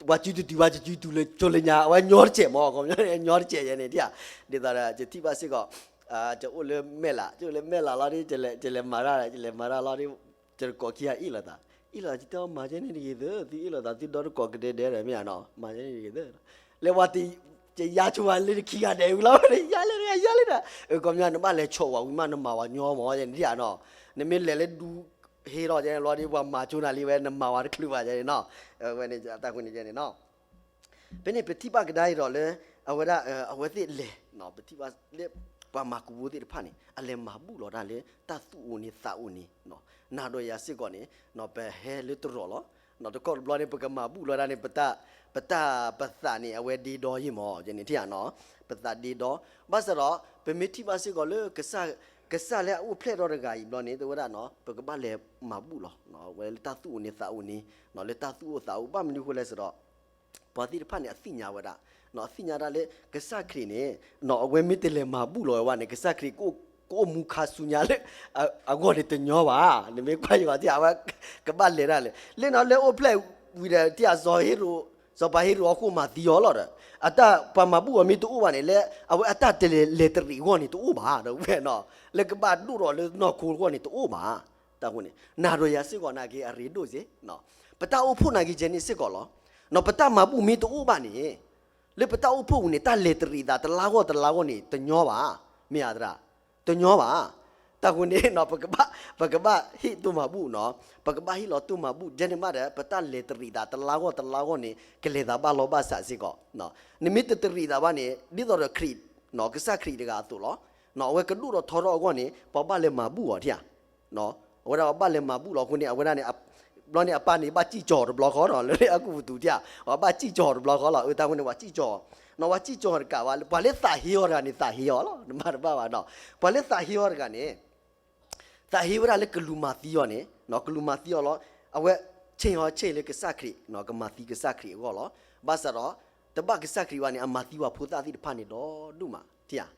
ပှၤစုတတုၤဘၣ် ယစုတုၤလၢကၠိလၢညါ အဝဲညီတစဲးမး ကညီတစဲးယဲန့ၣ် ဒ်သိးဒီး ယထံၣ်ဘၣ်စ့ၢ်ကီး ယအိၣ်လၢမဲၢ်လး ယအိၣ်လၢမဲၢ်လးလီၤဒီး ယလဲၤမၤတၢ် ယလဲၤမၤတၢ်လီၤဒီး ယတကိးခံဂၤအ့ၣ်လိာ်သး, အ့ၣ်လိာ်သး ယတဲအီၤမၤကဲန့ၣ်တဂ့ၤသၢ သုအ့ၣ်လိာ်သး သုဒီတကိးကဒဲဒဲဒီး မ့ၢ်ဧါနီၤ မၤကဲန့ၣ်တဂ့ၤသၢ လၢပှၤတ ယယါဆိဝဲလၢတခံဂၤဒဲးဝံၤလီၤ ယါလၢတဂၤ ယါလၢတဂၤ, အကီၢ်မ့ၢ် နဘၣ်လဲၤဆီၣ်ဝဲဝံၤမး နမၤဝဲညီမး ယဲန့ၣ်ဧါနီၤ, နမ့ၢ်လဲၤလၢဒူ ဟ့ထီၣ်ယဲန့ၣ်လီၤဒီး ပှၤမၤဆိနၤလံဝဲ နမၤဝဲတချုးဘၣ်ယဲန့ၣ်နီၤ, အဝဲန့ၣ် တၢ်ဃိန့ၣ်ယဲန့ၣ်နီၤ ဖဲန့ၣ် ပထံၣ်ဘၣ်ကဒါအံၤဒီးလၢ အဝဲဒၣ် အဝဲသ့ၣ်လဲၤ ပထံၣ်ဘၣ်လၢ ပှၤမၤကူးဖိသ့ၣ်တဖၣ်န့ၣ် အလဲၤမၤဘူၣ်လီၤတၢ်လၢတၢ်သူၣ်အိၣ်န့ၢ်သးအိၣ်န့ၣ်, နၤဒီးယၤစ့ၢ်ကီးန့ၣ် ပဟဲလၢတရီးလီၤ, တခီတဘျီန့ၣ် ပကမၤဘူၣ်လီၤတၢ်န့ၣ် ပတၢ် ပတၢ်ပသးန့ၣ် အဝဲဒ့ဒီယ့ၢ်မး ယဲန့ၣ်ထံၣ်ဧါနီၤ, ပသးဒ့ဒီ, ဘၣ်ဆၣ်ဒီး ပမ့ၢ်ထံၣ်ဘၣ်စ့ၢ်ကီးလၢ ကစၢ်လၢအအိၣ်ဖျဲၣ်ထီၣ်တဂၤအံၤဘျီန့ၣ် တဝဲဒၣ်နီၤ ပကဘၣ်လဲၤမၤဘူၣ်လီၤ, ဝဲလၢတၢ်သူၣ်အိၣ်န့ၢ်သးအိၣ်န့ၣ် လၢတၢ်သူၣ်အိၣ်သးအိၣ် ဘၣ်မနုၤဃိလဲၣ်စ့ၢ်ဒီး ပှၤသ့ၣ်တဖၣ်န့ၣ် အသ့ၣ်ညါဝဲဒၣ်, အသ့ၣ်ညါဒၣ်လၢကစၢ်ခရံာ်န့ၣ် အဝဲမ့ၢ်တလဲၤမၤဘူၣ်လီၤဝဲဘၣ်န့ၣ် ကစၢ်ခရံာ်ကအိၣ်မူခါဆူညါလၢ အဂီၢ်န့ၣ်တညီဘၣ်, နမ့ၢ်ကွၢ်ယွၤထံၣ် အဝဲကဘၣ်လဲၤတၢ်လဲၣ်, လၢနီၤလၢအိၣ်ဖျဲၣ်ဝံၤဒီး ထံၣ်အစီၤဟ့ရိာ် စီၤပၤဟ့ရိာ်အဃိမၤသံအီၤလီၤဒီး အတၢ်ပှၤမၤဘူၣ်အီၤမ့ၢ်တအိၣ်ဘၣ်န့ၣ် လၢအဝဲအတၢ်တလဲၤလဲၤတရံးအဂီၢ်န့ၣ်တအိၣ်ဘၣ် ဒီးဝဲနီၤ လၢကဘၣ်ဒိၣ်ထီၣ်လၢနီၢ်ခိအဂီၢ်န့ၣ်တအိၣ်ဘၣ်, တၢ်ဃိန့ၣ် နၤဒီးယၤစ့ၢ်ကီးနာ်က့အရ့ဒိၣ်စ့ၢ်, ပတၢ်အိၣ်ဖှိၣ်နာ်က့ယဲန့ၣ်စ့ၢ်ကီးလီၤ, ပတၢ်မၤဘူၣ်မ့ၢ်တအိၣ်ဘၣ်န့ၣ် လၢပတၢ်အိၣ်ဖှိၣ်ပူၤန့ၣ် တၢ်လဲၤတရံးသးတလါဂီၢ်တလါဂီၢ်န့ၣ် တညီဘၣ်, မ့ၢ်ဧါသရၣ်, တညီဘၣ်, တၢ်ဃိန့ၣ် ပကဘၣ် ပကဘၣ်ဟ့ၣ်တိၢ်မၤဘူၣ်နီၤ, ပကဘၣ်ဟ့ၣ်လီၤတိၢ်မၤဘူၣ် ယဲန့ၣ်မးဒီး ပတၢ်လဲၤတရံးသးတလါဂီၢ်တလါဂီၢ်န့ၣ် ကလဲၤသးဘၣ်လီၤဘၣ်ဆးစ့ၢ်ကီး, နမ့ၢ်တတရံးသးဘၣ်န့ၣ် ဒ်သိးဒီးခရံာ် ကစၢ်ခရံာ်တဂၤအသိးလီၤ, အဝဲကဒိၣ်ထီၣ်ထီထီၣ်အဂီၢ်န့ၣ် ပှၤဘၣ်လဲၤမၤဘူၣ်အီၤထံၣ်ဧါ အဝဲဒၣ်ဘၣ်လဲၤမၤဘူၣ်လီၤအဃိန့ၣ် အဝဲဒၣ်န့ၣ် ဘျီန့ၣ်အပၢ်န့ၣ် ဘၣ်စံၣ်ကၠီၤတဘျီဃီဒီး လၢအကူၣ်ပသူထံၣ်ဧါ, ဘၣ်စံၣ်ကၠီၤတဘျီဃီလီၤ, အတၢ်ဃိန့ၣ် ပှၤစံၣ်ကၠီၤ, ပှၤလၢသးဟ့အီၤတဂၤန့ၣ် သးဟ့အီၤလီၤ နမၤတဘၣ်ဘၣ်နီၤ, ပှၤလၢသးဟ့အီၤတဂၤန့ၣ် သးဟ့ဝဲဒၣ်လၢကလူးမၤသံအီၤန့ၣ် ကလူးမၤသံအီၤလီၤ, အဝဲဆ့ၣ်အီၤဆ့ၣ်လၢကစၢ်ခရံာ် ကမၤသံကစၢ်ခရံာ်အဂီၢ်လီၤ, ဘၣ်ဆၣ်ဒီး တဘၣ်ကစၢ်ခရံာ်ဘၣ်န့ၣ် အမၤသံပှၤဖိသၣ်သ့ၣ်တဖၣ်န့ၣ်ဒီဒူၣ်မး ထံၣ်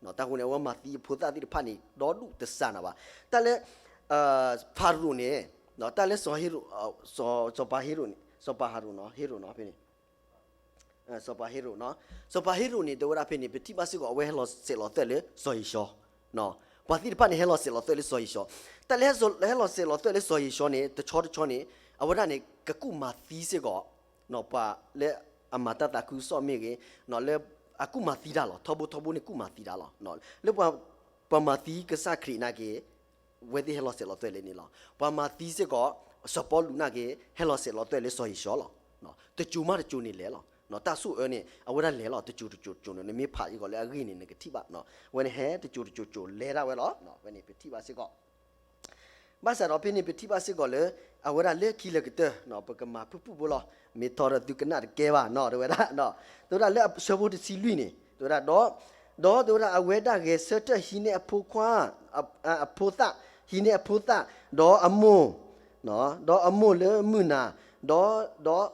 ဧါ, တၢ်ဃိန့ၣ် အဝဲမၤသံအဖိသၣ်သ့ၣ်တဖၣ်န့ၣ် ဒီဒူၣ်တစှၤနၤဘၣ်, တၢ်လၢ ဖၤရိၤန့ၣ် တၢ်လၢ စီၤပၤဟ့ရိာ်န့ၣ် စီၤပၤဟ့ရိာ်နီၤ ဟ့ရိာ်နီၤဖဲန့ၣ် စီၤပၤဟ့ရိာ်နီၤ, စီၤပၤဟ့ရိာ်န့ၣ် တဲဝဲဒၣ်ဖဲန့ၣ် ပထံၣ်ဘၣ်စ့ၢ်ကီး အဝဲဟဲလီၤဆဲးလီၤသွဲၣ်လၢစီၤယ့ၣ်ၡီၤ, ပှၤသ့ၣ်တဖၣ်န့ၣ် ဟဲလီၤဆဲးလီၤသွဲၣ်လၢစီၤယ့ၣ်ၡီၤ, တၢ်လၢဟဲလီၤဆဲးလီၤသွဲၣ်လၢစီၤယ့ၣ်ၡီၤန့ၣ် တဆီတဆီန့ၣ် အဝဲဒၣ်န့ၣ် ကကူၣ်မၤသံစ့ၢ်ကီး ပှၤလၢအမၤတၢ်သးခုကစီၣ်မ့ၢ်ဂ့ၤ, လၢအကူၣ်မၤသံတၢ်လီၤ, ထီဘိထီဘိန့ၣ်ကူၣ်မၤသံတၢ်လီၤ, လၢ ပှၤမၤသံကစၢ်ခရံာ်နာ်က့ အဝဲသ့ၣ်ဟဲလီၤဆဲးလီၤသွဲၣ်လၢန့ၣ်လီၤ, ပှၤမၤသံစ့ၢ်ကီး စီၤပီလူးနာ်က့ ဟဲလီၤဆဲးလီၤသွဲၣ်လၢစီၤယ့ၣ်ၡီၤလီၤ, တစိၤမးတစိၤန့ၣ်လဲၣ်လီၤ တၢ်ဆိၣ်အၢန့ၣ် အဝဲဒၣ်လဲၤလီၤ တစိၤတစိၤစိၤန့ၣ် နမ့ၢ်ဖးစ့ၢ်ကီးလၢအဂ့ၢ်န့ၣ် နကထံၣ်ဘၣ်, အဝဲန့ၣ်ဟဲတစိၤတစိၤစိၤလဲၤဒၣ်ဝဲလီၤ. အဝဲန့ၣ်ပထံၣ်ဘၣ်စ့ၢ်ကီး ဘၣ်ဆၣ်ဒီးဖဲန့ၣ်ပထံၣ်ဘၣ်စ့ၢ်ကီးလၢ အဝဲဒၣ်လၢခံလၢာ်ကတၢၢ် ပကမၤဖုၣ်ဖုၣ်ဖိလီၤ, မ့ၢ်ထီဒီးသုကနၣ်တကဲဘၣ်နီၤ တဲဝဲဒၣ်, တဲဝဲဒၣ်လၢအဆၢဖိတဆံလွံၢ်န့ၣ် တဲဝဲဒၣ်ဒီး, ဒီးတဲဝဲဒၣ်အဝဲဒၣ်ဂဲၤဆၢထၢၣ်ဟံးန့ၢ်အဖိခွါ, အဖိသၣ်, ဟံးန့ၢ်အဖိသၣ်, ဒီးအမိၢ်, ဒီးအမိၢ်လၢမုၢ်နၤ, ဒီး, ဒီး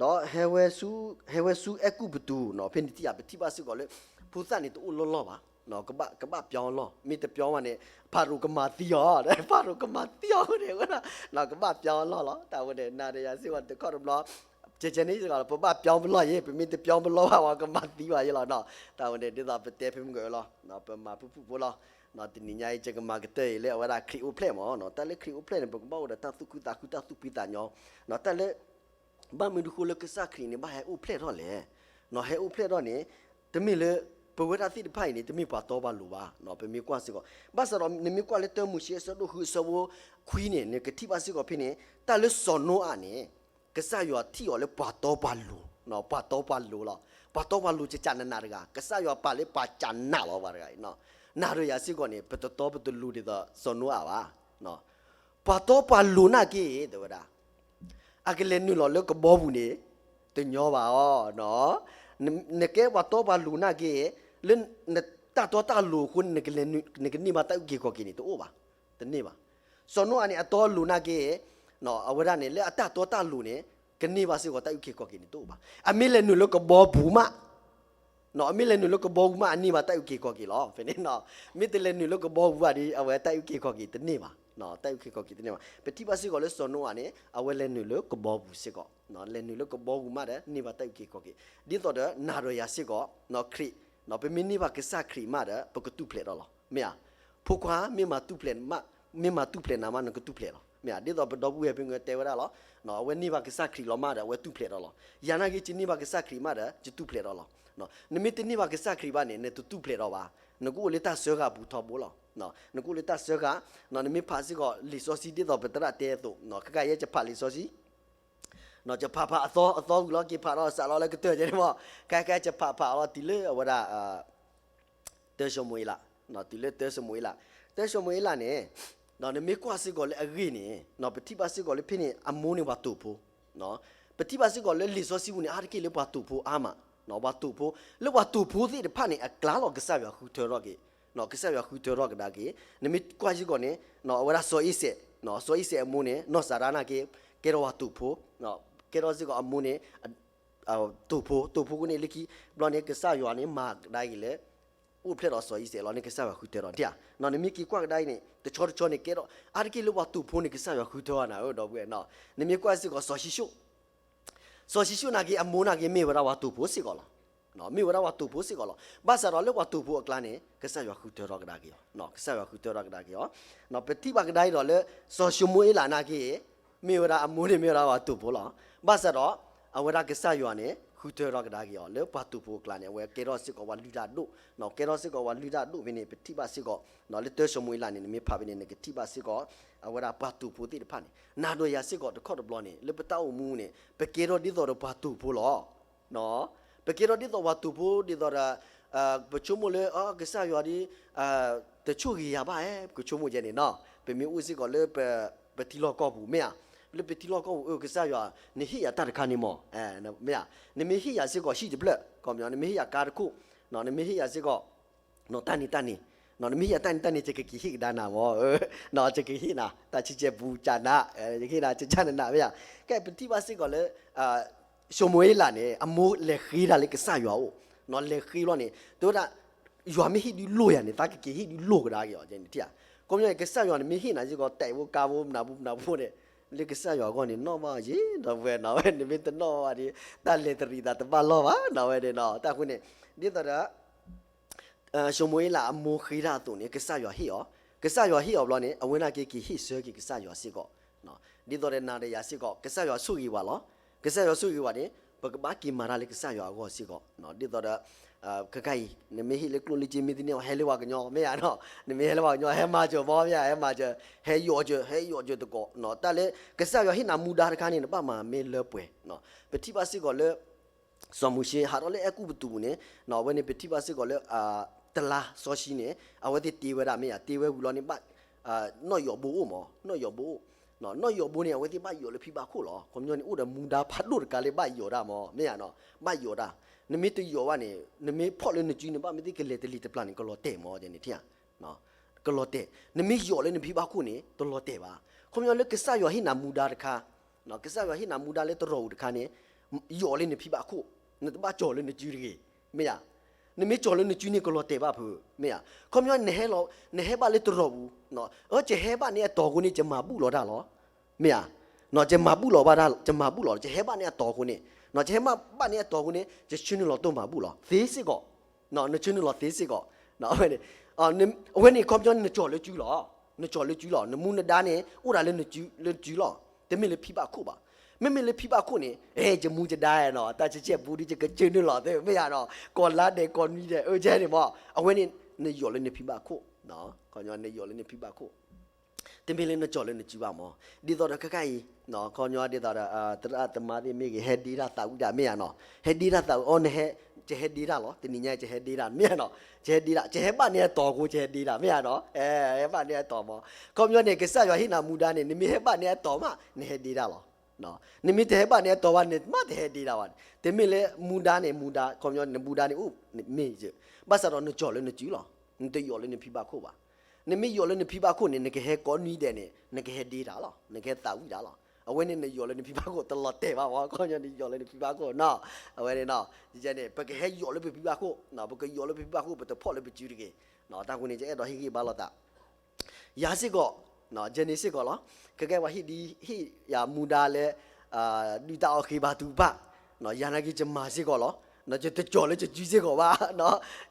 ဒီးဟဲဝဲဆူ, ဟဲဝဲဆူအဲၤကူပတူးနီၤ, ဖဲန့ၣ်တၢ်ပထံၣ်ဘၣ်စ့ၢ်ကီးလၢ ဖိသၣ်န့ၣ်တအိၣ်လီၢ်လီၢ်ဘၣ်, ကဘၣ်, ကဘၣ်ပျီအလီၢ်, မ့ၢ်တပျီဘၣ်န့ၣ် ဖၤရိၤကမၤသံအီၤ, ဖၤရိၤကမၤသံအီၤဝဲန့ၣ်ဝဲဒၣ်, ကဘၣ်ပျီအလီၢ်လီၤ. တၢ်ဝဲန့ၣ် နၤဒီးယၤစ့ၢ်ကီးတခီတဘျီ, ကဲကဲန့ၣ်စ့ၢ်ကီး ပဘၣ်ပျီပလီၢ်ယဲ, ပမ့ၢ်တပျီပလီၢ်ဘၣ်ဝဲ ကမၤသံဘၣ်ယဲလီၤနီၤ. တၢ်ဝဲန့ၣ် ဒ်သိးပတဲဖဲမုၢ်ကလီၤ, ပမၤဖုၣ်ဖုၣ်ဖိလီၤ. တနံၤညါအံၤ ယကမၤကတၢၢ်အံၤလၢအဝဲဒၣ်ခရံာ်အိၣ်ဖျဲၣ်မးနီၤ, တၢ်လၢခရံာ်အိၣ်ဖျဲၣ်န့ၣ် ပကဘၣ်အိၣ်ဒီးတၢ်သူၣ်ခုသးခု တၢ်သူၣ်ဖှံသးညီ, တၢ်လၢ ဘၣ်မနုၤအဃိလၢကစၢ်ခရံာ်န့ၣ် ဘၣ်ဟဲအိၣ်ဖျဲၣ်ထီၣ်လဲၣ်, ဟဲအိၣ်ဖျဲၣ်ထီၣ်န့ၣ် တမ့ၢ်လၢ ပဝဲဒၣ်သ့ၣ်တဖၣ်အံၤန့ၣ် တမ့ၢ်ပှၤတီပှၤလိၤဘၣ်, ပမ့ၢ်ကွၢ်စ့ၢ်ကီး, ဘၣ်ဆၣ်ဒီးနမ့ၢ်ကွၢ်လၢတၢမိၤၡ့အဆၢဒိၣ်ဃု အဆၢဖိခွံန့ၣ် နကထံၣ်ဘၣ်စ့ၢ်ကီးဖဲန့ၣ် တၢ်လၢစီၤနိအၤန့ၣ် ကစၢ်ယွၤထံၣ်အီၤလၢပှၤတီပှၤလိၤ, ပှၤတီပှၤလိၤလီၤ. ပှၤတီပှၤလိၤကကနးနးတဂၤ, ကစၢ်ယွၤပာ်လၢပှၤကနးလီၤပှၤတဂၤအံၤ, နၤဒီးယၤစ့ၢ်ကီးန့ၣ် ပတတီပတလိၤဒ်သိးစီၤနိအၤဘၣ်. ပှၤတီပှၤလိၤနာ်က့ တဲဝဲဒၣ် အကလဲၤနုာ်လီၤလၢကဘီပူၤန့ၣ် တညီဘၣ်အီၤ, နကဲပှၤတီပှၤလိၤနာ်က့ လၢနတၢ်တီတၢ်လိၤအဃိ နကန့ၢ်ဘၣ်တၢ်အုၣ်က့ၤခီၣ်က့ၤန့ၣ် တအိၣ်ဘၣ်, တန့ၢ်ဘၣ်. စီၤနိအၤန့ၣ် အတီအလိၤနာ်က့ အဝဲဒၣ်န့ၣ် လၢအတၢ်တီတၢ်လိၤန့ၣ် ကန့ၢ်ဘၣ်စ့ၢ်ကီးတၢ်အုၣ်က့ၤခီၣ်က့ၤန့ၣ်တအိၣ်ဘၣ်. အမ့ၢ်လဲၤနုာ်လၢကဘီပူၤမး အမ့ၢ်လဲၤနုာ်လၢကဘီပူၤမး အန့ၢ်ဘၣ်တၢ်အုၣ်က့ၤခီၣ်က့ၤလီၤ. ဖဲန့ၣ် မ့ၢ်တလဲၤနုာ်လၢကဘီပူၤဘၣ်ဒီး အဝဲတၢ်အုၣ်က့ၤခီၣ်က့ၤတန့ၢ်ဘၣ်, တၢ်အုၣ်က့ၤခီၣ်က့ၤတန့ၢ်ဘၣ်. ပထံၣ်ဘၣ်စ့ၢ်ကီးလၢစီၤနိအၤန့ၣ် အဝဲလဲၤနုာ်လၢကဘီပူၤစ့ၢ်ကီး, လဲၤနုာ်လၢကဘီပူၤမးဒီး န့ၢ်ဘၣ်တၢ်အုၣ်က့ၤခီၣ်က့ၤ, ဒ်သိးဒီးနၤဒီးယၤစ့ၢ်ကီး ခရံာ်, ပမ့ၢ်န့ၢ်ဘၣ်ကစၢ်ခရံာ်မးဒီး ပကတူၢ်ဖျဲးဒီးလီၤ, မ့ၢ်ဧါ. ဖိခွါ မ့ၢ်မၤတူၢ်ဖျဲးနၤမး နကတူၢ်ဖျဲးလီၤ, မ့ၢ်ဧါ. ဒ်သိးပဒီပုၢ်ဝဲၢ်ဖဲန့ၣ်တဲဝဲဒၣ်လီၤ, အဝဲန့ၢ်ဘၣ်ကစၢ်ခရံာ်လီၤမးဒီး အဝဲတူၢ်ဖျဲးဒီးလီၤ. ယၤနာ်က့ ယန့ၢ်ဘၣ်ကစၢ်ခရံာ်မးဒီး ယတူၢ်ဖျဲးဒီးလီၤ. နမ့ၢ်တန့ၢ်ဘၣ်ကစၢ်ခရံာ်ဘၣ်န့ၣ် နတတူၢ်ဖျဲးဒီးဘၣ်, နကအိၣ်လၢတၢ်စၢဃာ်အပူၤထီဘိလီၤ. နကအိၣ်လၢတၢ်စၢဃာ်, နမ့ၢ်ဖးစ့ၢ်ကီးလံာ်စီဆှံဒ်သိးပသရၣ်တဲအသိး, ခဲကယဲၢ်ယဖးလံာ်စီဆှံ ယဖးဖးအသီအသီဝံၤလီၤ က့ၤဖးထီၣ်စးလီၤလၢကတၢၢ်ကဲန့ၣ်မး, ခဲကယဲၢ်ယဖးဖးအီၤလီၤ တုၤလၢအဝဲဒၣ် တၢၡမူၤအ့လး, တုၤလၢတၢၡမူၤအ့လး, တၢၡမူၤအ့လးန့ၣ်, နမ့ၢ်ကွၢ်စ့ၢ်ကီးလၢအဂ့ၢ်န့ၣ်, ပထံၣ်ဘၣ်စ့ၢ်ကီးလၢဖဲန့ၣ် အမိၢ်န့ၣ်ပှၤတိာ်ဖိ, ပထံၣ်ဘၣ်စ့ၢ်ကီးလၢလံာ်စီဆှံပူၤန့ၣ် အါတက့ၢ်လၢပှၤတိာ်ဖိအါမး, ပှၤတိာ်ဖိ, လၢပှၤတိာ်ဖိသ့ၣ်တဖၣ်န့ၣ် အကျါလီၤကစၢ်ယွၤဃုထၢထီၣ်က့ၤ, ကစၢ်ယွၤဃုထၢထီၣ်ကဒါက့ၤ, နမ့ၢ်ကွၢ်စ့ၢ်ကီးန့ၣ်, အဝဲဒၣ်စီၤအံၤစဲး, စီၤအံၤစဲးအမိၢ်န့ၣ် နီၢ်စၤရါနာ်က့, ကဲထီၣ်ပှၤတိာ်ဖိ, ကဲထီၣ်စ့ၢ်ကီးအမိၢ်န့ၣ် တိာ်ဖိ, တိာ်ဖိဃိန့ၣ်လၢခံ, ဘျီန့ၣ် ကစၢ်ယွၤန့ၣ် မၤကဒါက့ၤလၢ အိၣ်ဖျဲၣ်ဒီးစီၤအံၤစဲးလီၤန့ၣ် ကစၢ်ယွၤဃုထၢထီၣ်, နမ့ၢ်က့ၤကွၢ်ကဒါအံၤန့ၣ် တဆီတဆီန့ၣ် ကဲထီၣ် အါတက့ၢ်လၢပှၤတိာ်ဖိန့ၣ် ကစၢ်ယွၤဃုထၢထီၣ်နၤဧၢ ဒီပုၢ်ဝဲၢ်, နမ့ၢ်ကွၢ်စ့ၢ်ကီးစီၤၡံၣ်ၡိၣ်, စီၤၡံၣ်ၡိၣ်နာ်က့ အမိၢ်နာ်က့ မ့ၢ်ဝဲဒၣ်ပှၤတိာ်ဖိစ့ၢ်ကီးလီၤ. မ့ၢ်ဝဲဒၣ်ပှၤတိာ်ဖိစ့ၢ်ကီးလီၤ. ဘၣ်ဆၣ်ဒီးလၢပှၤတိာ်ဖိအကျါန့ၣ် ကစၢ်ယွၤဃုထၢထီၣ်ကဒါက့ၤအီၤ, ကစၢ်ယွၤဃုထၢထီၣ်ကဒါက့ၤအီၤ, ပထံၣ်ဘၣ်ကဒါအံၤဒီးလၢ စီၤၡမူၤအ့လးနာ်က့ မ့ၢ်ဝဲဒၣ်အမိၢ်န့ၣ် မ့ၢ်ဝဲဒၣ်ပှၤတိာ်ဖိလီၤ. ဘၣ်ဆၣ်ဒီး အဝဲဒၣ်ကစၢ်ယွၤန့ၣ် ဃုထၢထီၣ်ကဒါက့ၤအီၤ လၢပှၤတိာ်ဖိအကျါန့ၣ် အဝဲကဲထီၣ်စ့ၢ်ကီးပှၤလုၢ်တၢ်ဒိၣ်, ကဲထီၣ်စ့ၢ်ကီးပှၤလုၢ်တၢ်ဒိၣ်ဖဲန့ၣ် ပထံၣ်ဘၣ်စ့ၢ်ကီး, လၢတၢၡမူၤအ့လးန့ၣ် နမ့ၢ်ဖးဖဲန့ၣ် နကထံၣ်ဘၣ်စ့ၢ်ကီး အဝဲဒၣ်ပှၤတိာ်ဖိသ့ၣ်တဖၣ်န့ၣ် နၤဒီးယၤစ့ၢ်ကီးတခီတဘျီန့ၣ် လၢပတၢ်အိၣ်မူန့ၣ် ပကဲထီၣ်ဒ်သိးဒီးပှၤတိာ်ဖိလီၤ. ပကဲထီၣ်ဒ်သိးပှၤတိာ်ဖိဒ်သိးဒီး ပဆိကမိၣ်လၢ ကစၢ်ယွၤဒီး တဆိၣ်ဂ့ၤယၤဘၣ်ဧါ ပကဆိကမိၣ်ကဲန့ၣ်နီၤ, ပမ့ၢ်အိၣ်စ့ၢ်ကီးလၢ ပထံလီၢ်ကီၢ်ပူၤ မ့ၢ်ဧါ, လၢပထံလီၢ်ကီၢ်ပူၤ အၢ ကစၢ်ယွၤ နဟ့ၣ်ယၤတၢ်တခါန့ၣ်မး, မ့ၢ်ဧါ, နမ့ၢ်ဟ့ၣ်ယၤစ့ၢ်ကီးဟံၣ်တဖျၢၣ် ခီပညီ နမ့ၢ်ဟ့ၣ်ယၤကါတခိၣ်, နမ့ၢ်ဟ့ၣ်ယၤစ့ၢ်ကီး တၢ်န့ၣ်တၢ်န့ၣ်, နမ့ၢ်ဟ့ၣ်ယၤတၢ်န့ၣ်တၢ်န့ၣ် ယကက့ၤဟ့ၣ်ကဒါနၤမး, ယကဟ့ၣ်နၤ တၢ်ဆံးဆဲးပူၤကနး, ယကဟ့ၣ်နၤ ကကနနး မ့ၢ်ဧါ, ကဲပထံၣ်ဘၣ်စ့ၢ်ကီးလၢ ၡမူၤအ့လးန့ၣ် အမိၢ်လဲၤဃ့တၢ်လၢကစၢ်ယွၤအအိၣ်, လဲၤဃ့ဘျီန့ၣ် တဲဝဲဒၣ် ယွၤမ့ၢ်ဟ့ၣ်ဒုးလိၣ်ယၤန့ၣ် သးကက့ၤဟ့ၣ်ဒုးလိၣ်ကဒါက့ၤအီၤ, ခီပညီန့ၣ် ကစၢ်ယွၤန့ၣ် မ့ၢ်ဟ့ၣ်နၤစ့ၢ်ကီး တဲာ်ဖိကါဖိ မနၤဖိမနၤဖိန့ၣ် လၢကစၢ်ယွၤအဂီၢ်န့ၣ် နီၣ်ဘၣ်ယ့ၢ် ဒီပုၢ်ဝဲၢ်နီၤ, နမ့ၢ်တနီၣ်ဘၣ်ဒီး တၢ်လဲၤတရံးသးတဘၣ်လီၢ်ဘၣ်နီၤ ဝဲန့ၣ်နီၤ, တၢ်ဃိန့ၣ် ဒ်သိးဒီး ၡမူၤအ့လးအမိၢ်ဃ့တၢ်အသိးန့ၣ် ကစၢ်ယွၤဟ့ၣ်အီၤ, ကစၢ်ယွၤဟ့ၣ်အီၤဘျီန့ၣ် အဝဲနာ်က့က့ၤဟ့ၣ်ဆၢက့ၤကစၢ်ယွၤစ့ၢ်ကီး, ဒ်သိးဒီးနၤဒီးယၤစ့ၢ်ကီး ကစၢ်ယွၤဆိၣ်ဂ့ၤဝဲလီၤ, ကစၢ်ယွၤဆိၣ်ဂ့ၤဝဲန့ၣ် ပကဘၣ်က့ၤမၤတၢ်လၢကစၢ်ယွၤအဂီၢ်စ့ၢ်ကီး, ဒ်သိးဒီး ခဲခါအံၤ နမ့ၢ်ဟ့ၣ်လၢကျိၣ်လၢစ့မ့ၢ်သ့န့ၣ် ဟဲလၢပှၤကညီ မ့ၢ်ဧါနီၤ, နမ့ၢ်ဟဲလၢပှၤကညီ ဟဲမၤစၢၤမ့ၢ် မ့ၢ်ဧါ, ဟဲမၤစၢၤ, ဟဲယိးစၢၤ, ဟဲယိးစၢၤသကိးနီၤ. တၢ်လၢ ကစၢ်ယွၤဟ့ၣ်နၤမူဒါတခါန့ၣ် နဘၣ်မၤမ့ၢ်လၢပှဲၤနီၤ. ပထံၣ်ဘၣ်စ့ၢ်ကီးလၢ စီၤမိၤၡ့ဟးထီၣ်လၢအဲၤကူပတူးပူၤန့ၣ် အဝဲန့ၣ် ပထံၣ်ဘၣ်စ့ၢ်ကီးလၢ တလါစီဆှံန့ၣ် အဝဲသ့ၣ်တ့ဝဲဒၣ် မ့ၢ်ဧါ, တ့ဝဲဝံၤလီၤန့ၣ် ဘၣ် နီၣ်ယီၣ်ဘိအိၣ်မး, နီၣ်ယီၣ်ဘိအိၣ်, နီၣ်ယီၣ်ဘိန့ၣ် အဝဲသ့ၣ်ဘၣ်ယိးလၢဖံဘၣ်ခိၣ်လီၤ. ခီပညီန့ၣ် အိၣ်ဒီးမူဒါဖးဒိၣ်တကါလၢဘၣ်ယိးတၢ်မး မ့ၢ်ဧါနီၤ, ဘၣ်ယိးတၢ်. နမ့ၢ်တယိးဘၣ်န့ၣ် နမ့ၢ်ဖီၣ်လၢနစုန့ၣ် ဘၣ်မ့ၢ်သ့ၣ်ကလဲၤတလံၤတပျၢ်န့ၣ် ကလီၤတဲာ်မး ယန့ၣ်ထံၣ်ဧါ ကလီၤတဲာ်. နမ့ၢ်ယိးလၢနဖံဘၣ်ခိၣ်န့ၣ် တလီၤတဲာ်ဘၣ်. ခီပညီလၢကစၢ်ယွၤဟ့ၣ်နၤမူဒါတခါ, ကစၢ်ယွၤဟ့ၣ်နၤမူဒါလၢတရီၢ်ပူၤတခါန့ၣ် ယိးလၢနဖံဘၣ်ခိၣ်, နတဘၣ်ကၠီၤလၢနစုတဂ့ၤ, မ့ၢ်ဧါ. နမ့ၢ်ကၠီၤလၢနစုန့ၣ် ကလီၤတဲာ်ဘၣ်ဖုး, မ့ၢ်ဧါ. ခီပညီ နဟဲဘၣ်လၢတရီၢ်ပူၤ, အၢ ယဟဲဘၣ်န့ၢ်အတီၤအဃိန့ၣ် ယမၤဘူၣ်လီၤတၢ်လီၤ, မ့ၢ်ဧါ. ယမၤဘူၣ်လီၤဘၣ်တၢ်, ယမၤဘူၣ်လီၤ, ယဟဲဘၣ်န့ၢ်အတီၤအဃိန့ၣ်, ယဟဲဘၣ်န့ၢ်အတီၤအဃိန့ၣ် ယဆၢနုာ်လီၤတိၢ်မၤဘူၣ်လီၤ သ့စ့ၢ်ကီး, နဆၢနုာ်လီၤသ့စ့ၢ်ကီး. အဝဲန့ၣ် ခီပညီန့ၣ် နကၠီၤလၢစုလီၤ, နကၠီၤလၢစုလီၤ, နမူနဒါန့ၣ် အိၣ်ဒၣ်လၢနစုလီၤ, တမ့ၢ်လၢဖံဘၣ်ခိၣ်ဘၣ်. မ့မ့ၢ်လၢဖံဘၣ်ခိၣ်န့ၣ် အဲ ယမူယဒါနီၤ တၢ်ဆဲးဆဲးဘူးဒီး ယကဆၢနုာ်လီၤသ့ မ့ၢ်ဧါနီၤ, ကိးလါဒဲးကိးနွံဒဲး အၢ ကဲန့ၣ်မး အဝဲန့ၣ် နယိးလၢနဖံဘၣ်ခိၣ်, ခီပညီနယိးလၢနဖံဘၣ်ခိၣ် တမ့ၢ်လၢနကၠီၤလၢနစုဘၣ်မး. ဒ်သိးဒီးခဲခါအံၤ ခီပညီဒ်သိးဒီး သရၣ်သမါသ့ၣ်မ့ၢ်ဂ့ၤ ဟဲဒ့တၢ်သးဝံၣ်တၢ် မ့ၢ်ဧါနီၤ, ဟဲဒ့တၢ်သးဝံၣ် အီ နဟဲ, ယဟဲဒ့တၢ်လီၤ, တနံၤညါယဟဲဒ့တၢ် မ့ၢ်ဧါနီၤ, ယဟဲဒ့တၢ် ယဟဲဘၣ်န့ၢ်အတီၤအဃိ ယဟဲဒ့တၢ် မ့ၢ်ဧါနီၤ, ဟဲဘၣ်န့ၢ်အတီၤမး. ခီပညီန့ၣ် ကစၢ်ယွၤဟ့ၣ်နၤမူဒါန့ၣ် နမ့ၢ်ဟဲဘၣ်န့ၢ်အတီၤမး နဟဲဒ့တၢ်လီၤ. နမ့ၢ်တဟဲဘၣ်န့ၢ်အတီၤဘၣ် နမ့ၢ်တဟဲဒ့တၢ်ဘၣ်န့ၣ် တမ့ၢ်လၢမူဒါန့ၣ် မူဒါ ခီပညီနမူဒါန့ၣ်အိၣ် မ့ၢ်ယ, ဘၣ်ဆၣ်ဒီးနကၠီၤလၢနစုလီၤ, နတယိးလၢနဖံဘၣ်ခိၣ်ဘၣ်. နမ့ၢ်ယိးလၢနဖံဘၣ်ခိၣ်န့ၣ် နကဟဲကိးနွံဒဲးန့ၣ် နကဟဲဒ့တၢ်လီၤ, နကဟဲသးဝံၣ်တၢ်လီၤ. အဝဲန့ၣ်နယိးလၢနဖံဘၣ်ခိၣ် တလီၤတဲာ်ဘၣ်မး, ခီပညီနယိးလၢနဖံဘၣ်ခိၣ်နီၤ, အဝဲန့ၣ်နီၤ, န့ၣ် ပကဟဲယိးလၢပဖံဘၣ်ခိၣ်, ပကယိးလၢပဖံဘၣ်ခိၣ် ပတဖီၣ်လၢပစုတဂ့ၤ. တၢ်ဃိန့ၣ် ယအဲၣ်ဒိးဟ့ၣ်ဂံၢ်ဘါလိာ်သး ယၤစ့ၢ်ကီး, ယဲန့ၣ်စ့ၢ်ကီးလီၤ. ခဲကဲပှၤဟ့ၣ်ဒ် ဟ့ၣ်ယၤမူဒါလၢ ဒုၣ်တၢ်အီၣ်ဃ့ဘါထုကဖၣ်, ယၤနာ်က့ ယမၤစ့ၢ်ကီးလီၤ. ယတကၠီၤလၢယစုစ့ၢ်ကီးဘၣ်,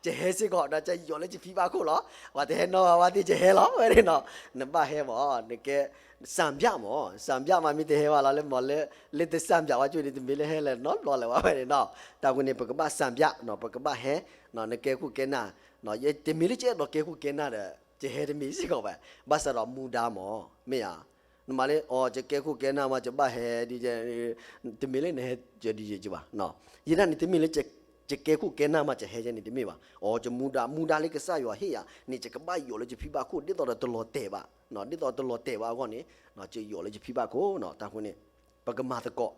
ယဟဲစ့ၢ်ကီး ဒီးယယိးလၢယဖံဘၣ်ခိၣ်လီၤ. ပှၤတဟဲနီၣ်ဘၣ်သ့ၣ် ယဟဲလီၤ ဝဲန့ၣ်နီၤ. နဘၣ်ဟဲမး နကဲ စံပြမး, စံပြမး မ့ၢ်တဟဲဘၣ်လီၤ လၢမ့ၢ်လၢ လၢတစံပြဘၣ်ကၠိန့ၣ် တမ့ၢ်လၢဟဲလၢနီတဘျီလၢၤဘၣ် ဝဲန့ၣ်နီၤ. တၢ်ဃိန့ၣ် ပကဘၣ်စံပြနီၤ, ပကဘၣ်ဟဲ, နကဲခိၣ်ကဲနၢ်, တမ့ၢ်လၢယအဲၣ်ဒိးကဲခိၣ်ကဲနၢ်ဒီး ယဟဲတမ့ၢ်စ့ၢ်ကီးဘၣ်, ဘၣ်ဆၣ်ဒီးမူဒါမး, မ့ၢ်ဧါ. နမၤလၢ အိ ယကဲခိၣ်ကဲနၢ်မး ယဘၣ်ဟဲဒ် တမ့ၢ်လၢနဟဲယဒ်ယဘၣ်. ယဲဒၣ်န့ၣ် တမ့ၢ်လၢ ယကဲခိၣ်ကဲနၢ်မး ယဟဲယဲန့ၣ် တမ့ၢ်ဘၣ်. အိ ယမူဒါ မူဒါလၢကစၢ်ယွၤဟ့ၣ်ယၤန့ၣ် ယကဘၣ်ယိးလၢယဖံဘၣ်ခိၣ် ဒ်သိးဒီးတလီၤတဲာ်ဘၣ်, ဒ်သိးတလီၤတဲာ်ဘၣ်အဂီၢ်န့ၣ် ယယိးလၢယဖံဘၣ်ခိၣ်နီၤ. တၢ်ဃိန့ၣ် ပကမၤသကိး,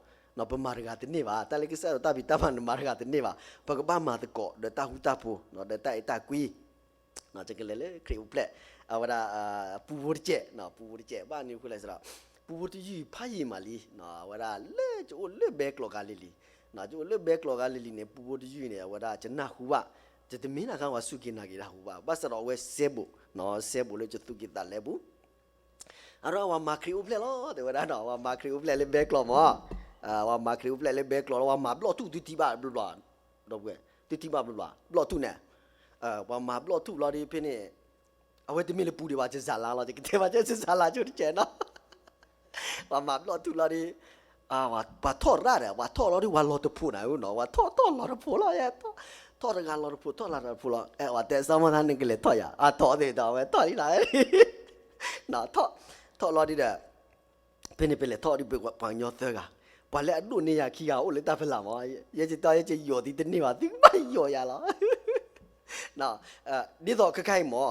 ပမၤတဂၤတန့ၢ်ဘၣ်. တၢ်လၢကစၢ်ယွၤတၢ်ဖံးတၢ်မၤ နမၤတဂၤတန့ၢ်ဘၣ်. ပကဘၣ်မၤသကိးဒီးတၢ်ဃူတၢ်ဖိး ဒီးတၢ်အဲၣ်တၢ်ကွံ ယကလဲၤလၢခရံာ်အိၣ်ဖျဲၣ်, အဝဲဒၣ် ပူဖိတစဲး, ပူဖိတစဲး ဘၣ်မနုၤအဃိလဲၣ်စ့ၢ်ဒီး ပူဖိတယုၢ်ဖးယံာ်မးလံ, အဝဲဒၣ်လၢယအိၣ်လၢဘဲကျိးဂၤလံၤလံၤ, ယအိၣ်လၢဘဲကျိးဂၤလံၤလံၤန့ၣ် ပူဖိတယုၢ်န့ၣ် အဝဲဒၣ်ယနၢ်ဟူဘၣ်, ယတမ့ၢ်နၤခါ ပှၤစူၢ်က့ၤနာ်က့ၤတၢ်ဟူဘၣ်, ဘၣ်ဆၣ်ဒီးအဝဲစဲဘူး, စဲဘူးလၢယသူၣ်က့ၤသးလဲပူၤ အဒီးပှၤမၤခရံာ်အိၣ်ဖျဲၣ်လီၤ တဲဝဲဒၣ်နီၤ, ပှၤမၤခရံာ်အိၣ်ဖျဲၣ်လၢဘဲကျိးမး, ပှၤမၤခရံာ်အိၣ်ဖျဲၣ်လၢဘဲကျိးလီၤ, ပှၤမၤဘျီၣ်ထူၣ်သုထံၣ်ဘၣ်ဘျီဘျီ, သုထံၣ်ဘၣ်ဘျီဘျီ ဘျီၣ်ထူၣ်န့ၣ်, ပှၤမၤဘျီၣ်ထူၣ်လီၤဒီးဖဲန့ၣ်, အဝဲတမ့ၢ်လၢပူၤဒံးဘၣ် ယစၢ်လါလီၤ, ယကတဲဘၣ် ယစၢ်လါကၠိတကဲးနီၤ, ပှၤမၤဘျီၣ်ထူၣ်လီၤဒီး ပှၤထီၣ်ရၣ်ဒီး ပှၤထီၣ်လီၤဒီး ပှၤလီၤတဖိးနၤဧၢနီၤ, ပှၤထီၣ်ထီၣ်လီၤတဖိးလီၤ, ထီၣ်တဂၤလီၤတဖိး ထီၣ်တဂၤလီၤတဖိးလီၤ, အဲ ပှၤတဲစီၤမီၢ်သး နကလဲၤထီၣ်ယၤ, အထီၣ်သ့ၣ်ဒီး အဝဲထီၣ်လံနီၤ, ထီၣ်လီၤဒီး ဖဲန့ၣ်ပလဲၤထီၣ်ဒီး ပပှၤကညီသၢဂၤ, ပှၤလၢအဒိၣ်န့ၢ်ယၤခံဂၤအိၣ်လၢတၢ်ဖီလာ်မး, ယဲယတီ ယဲယယိးသုတန့ၢ်ဘၣ် သုကဘၣ်ယိးယၤလီၤ ဒ်သိးခဲခါအံၤမး,